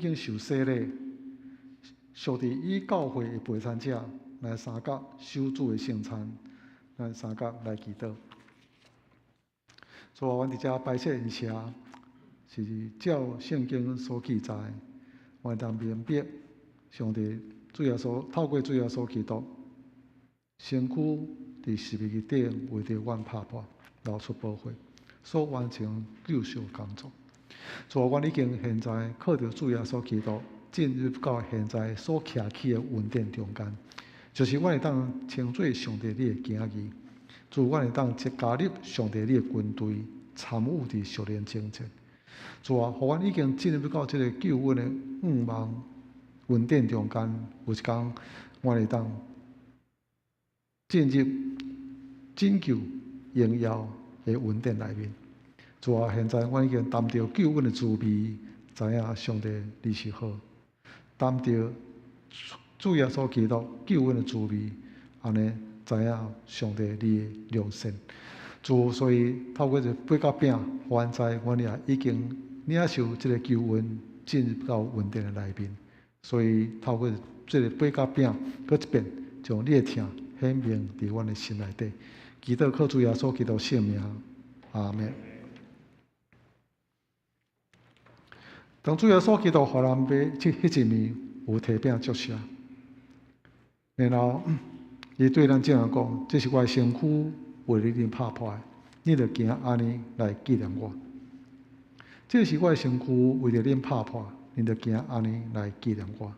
經受洗禮，屬佇以教會的陪餐者來相佮守主的聖餐，咱相佮來祈禱。主啊，阮佇遮擺設宴席，是照聖經所記載，阮會當明白上帝主耶穌透過主耶穌基督身軀佇十字架頂為著阮拍破，流出寶血，所完成救贖工作。主啊，阮已經現在靠著主耶穌基督進入到現在所徛起的恩典中間，就是阮會當稱做上帝你的囝兒，主，阮會當加入上帝你的軍隊，參與佇屬靈征戰。主啊，予阮已經進入到這个救恩的向望恩典中間，有一工阮會當進入拯救榮耀的恩典內面。主啊，現在阮已經擔著救恩的滋味，知影上帝你是好，擔著主耶穌基督救恩的滋味，按呢知影上帝你的良善。主，所以透過這八角餅，予阮知阮也已經領受這个救恩，進入到恩典的內面。所以透過這个八角餅，閣一遍將你的疼顯顯明佇阮的心內底。祈禱靠主耶穌基督聖名，阿們。當主耶穌基督予人買這彼一暝有提餅祝謝，然後伊對咱眾人講：這是我的身軀，為你恁拍破的，恁著行按呢來紀念我。這是我的身軀，為著恁拍破，恁著行按呢來紀念我。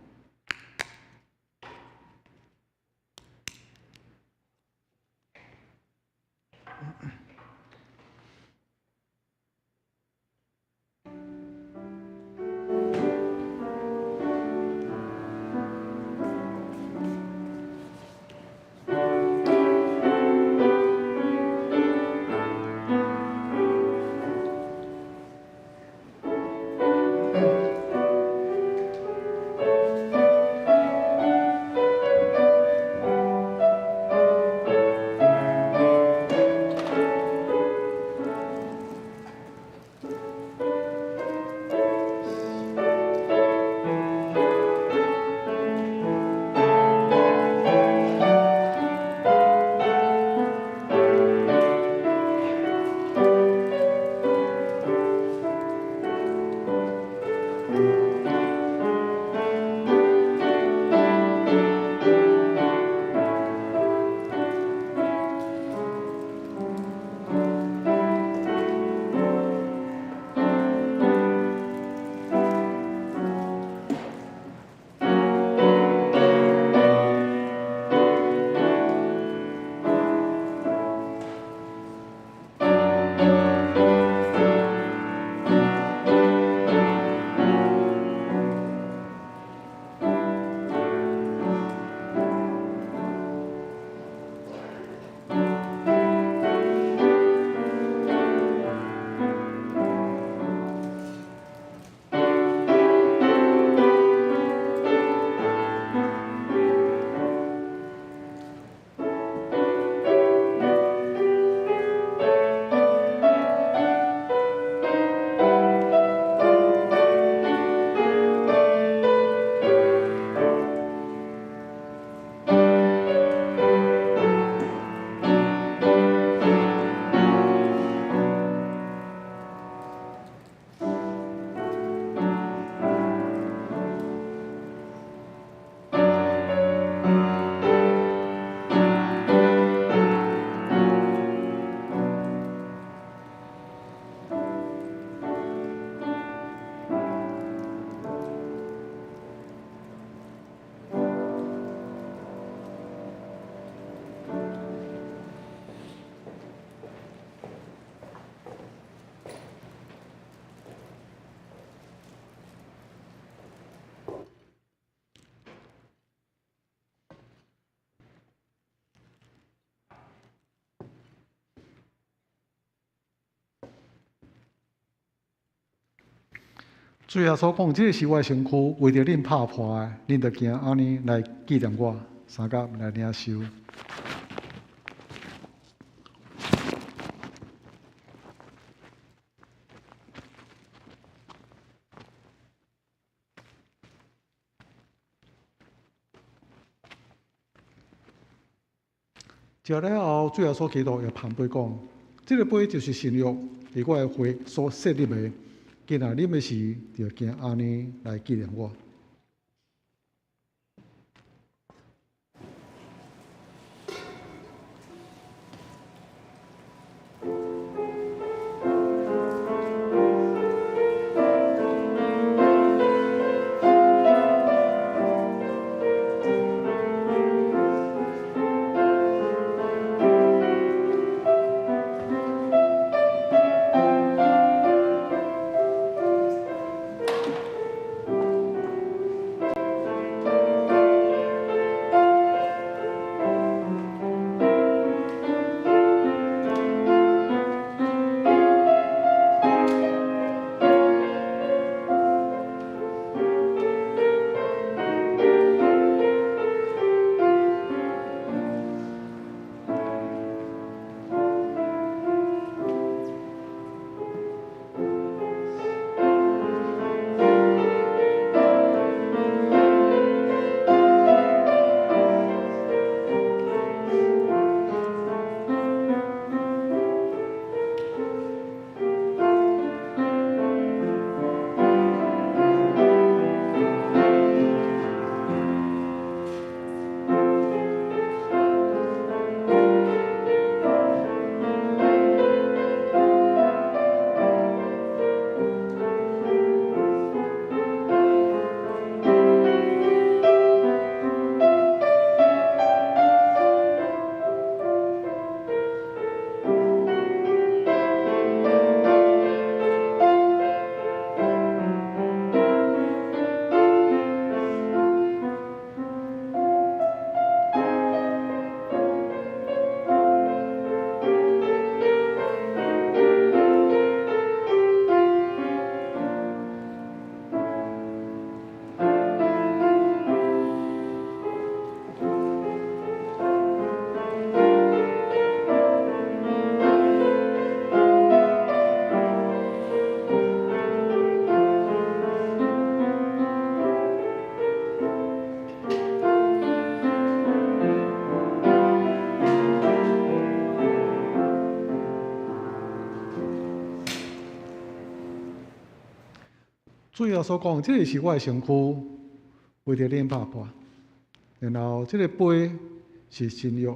主耶穌講：這个是我的身軀，為著恁拍破的，恁著行按呢來紀念我。三甲來領受。食了後，主耶穌基督又捧杯講：這个杯就是新約，佇我的血所設立的。今仔啉的時，就行按呢來紀念我。主耶穌講，這个是我的身軀，為著恁拍破。然後這个杯是新約，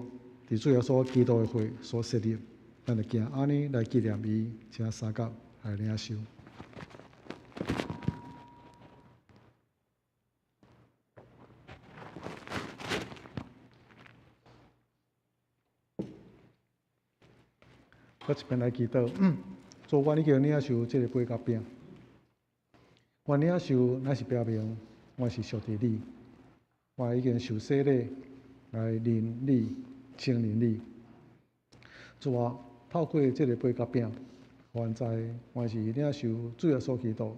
佇主耶穌基督的血所設立，咱就行按呢來紀念伊，請三甲來領受。閣一遍來祈禱，主，阮已經領受這个杯佮餅，阮領受乃是表明，阮是屬佇你，我已經受洗禮來認你、承認你。主啊，透過這個杯佮餅，阮知阮是領受主耶穌基督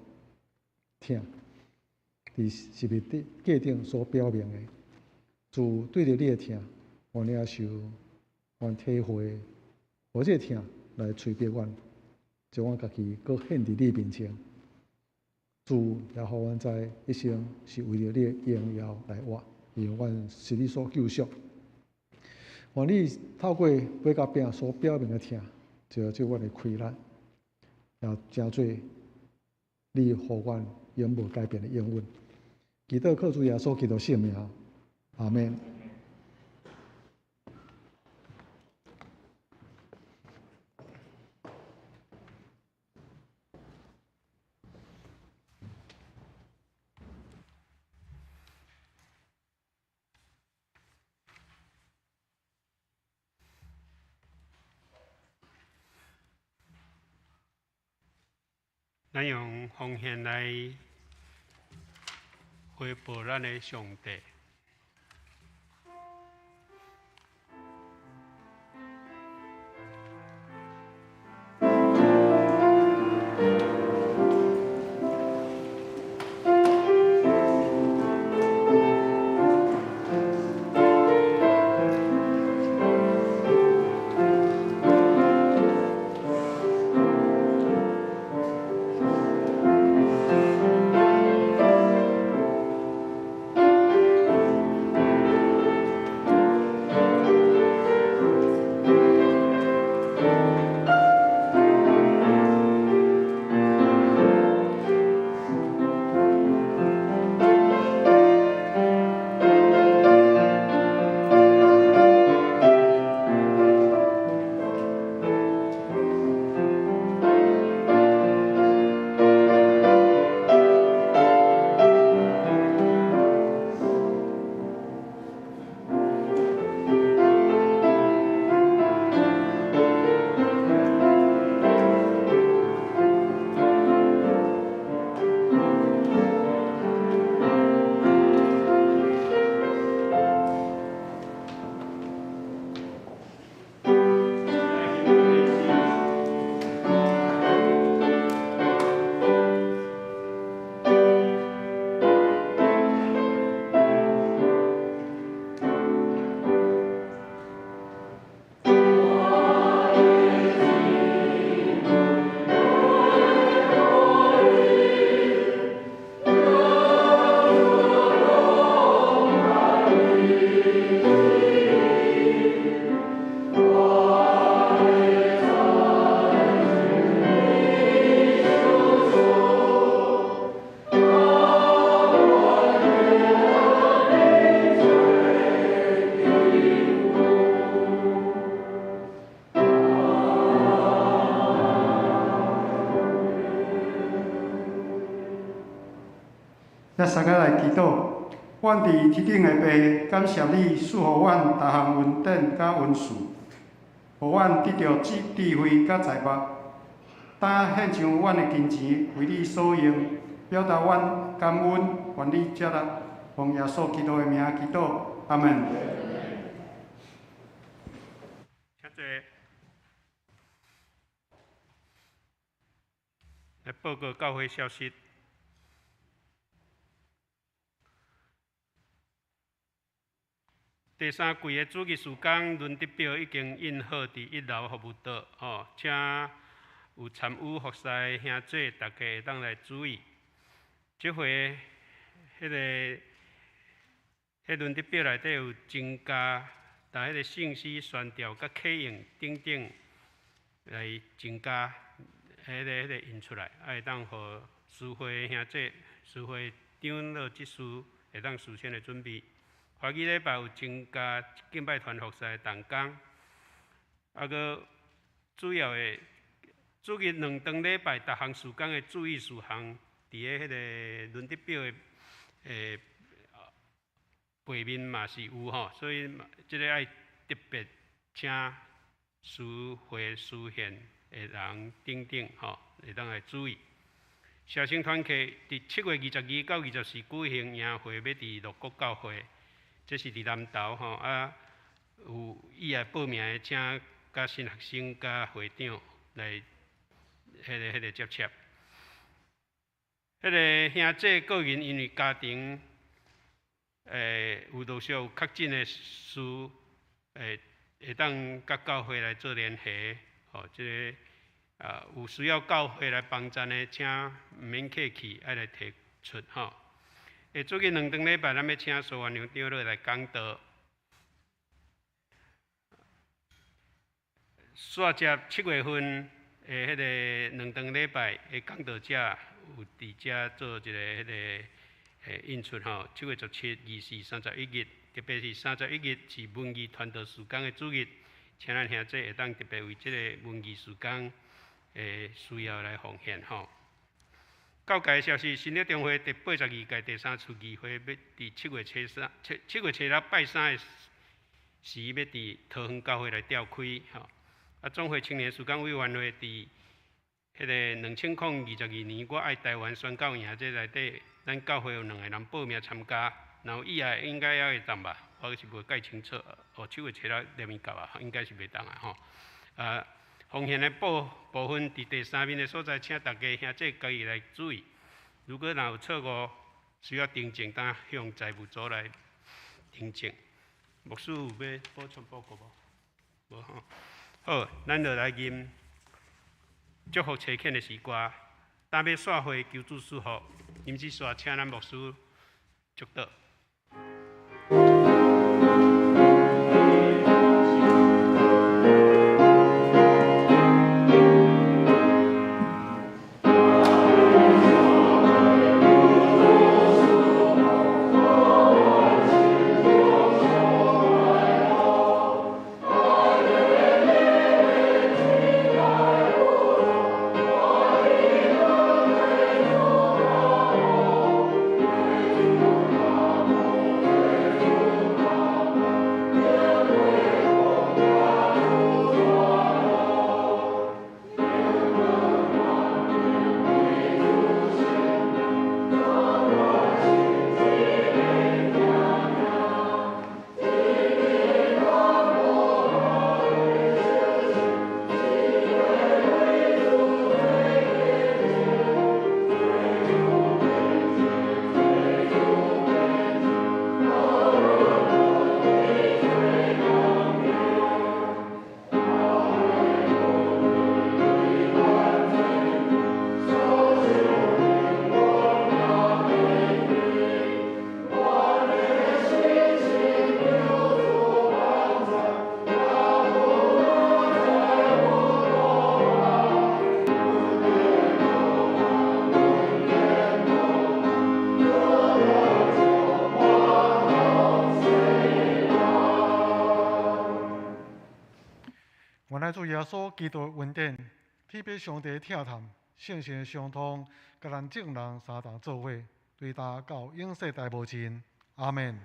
疼，佇十字架頂所表明的。主對著你的疼，阮領受，阮體會，予這个疼來催逼阮，將阮家己閣獻佇你面前。主也予阮知，一生是為著你的榮耀來活，因為阮是你所救贖。願你透過杯佮餅所表明的疼，就做阮的氣力，也成做你予阮永無改變的應允。祈禱靠主耶穌基督聖名，阿們。咱用奉獻來回報咱的上帝。咱三个來祈禱，阮佇天頂的父，感謝你賜予阮逐項恩典佮恩賜，予阮得著智慧佮財物，當獻上阮的金錢為你所用，表達阮感恩，願你接納，奉耶穌基督的名祈禱，阿們。請坐。來報告教會消息。第三季的主日事工輪值表已經印好佇一樓服務桌，吼，請有參與服侍的兄弟，大家會當來注意。這回彼輪值表內底有增加，但彼个信息宣調佮客用等等來增加，彼个印出來，會當予司会兄弟、司会长老执事会当事先的准备。华语礼拜有增加敬拜团服侍的同工，啊，阁主要的主日两顿礼拜，逐项事工的注意事项，伫咧彼个轮值表的背面嘛是有吼，所以这个爱特别请司会司宪的人等等吼，会当来注意。社生团契伫7月22到24举行营会，欲伫鹿谷教会，这是伫南投吼啊，有意爱报名的，请佮新学生佮会长来彼个接洽。彼个兄弟个人因为家庭有陆续有确诊的事，会当佮教会来做联系，吼，这个啊有需要教会来帮赞的，请毋免客气，爱来提出吼。最近两顿礼拜，咱欲请苏元良长老来讲道。煞接7月份的彼个两顿礼拜的讲道者有伫遮做一个彼个印出吼。7月17、24、31日，特别是31日是文艺传道事工的主日，请咱兄弟会当特别为这个文艺事工的需要来奉献吼。教界消息，新约中会第82届第三次议会，欲伫7月初三、7月初六拜三的时，欲伫桃园教会来召开吼。啊，总会青年事工委员会伫彼个2022年，我爱台湾宣教营这内底，咱教会有两个人报名参加，若有意爱应该犹会当吧？我是无介清楚。哦，7月初六连面到啊，应该是袂当啊吼。啊，奉献的部分伫第三面的所在，请大家兄弟家己来注意。如果若有错误，需要订正，当向财务组来订正。牧师有欲补充报告无？无吼。好，咱就来吟祝福差遣的诗歌。今欲散会求主赐福，吟这煞请咱牧师祝祷。主耶稣基督的恩典，天父上帝的疼痛，圣神的相通，佮咱众人三同做伙，对今到永世代无尽。阿们。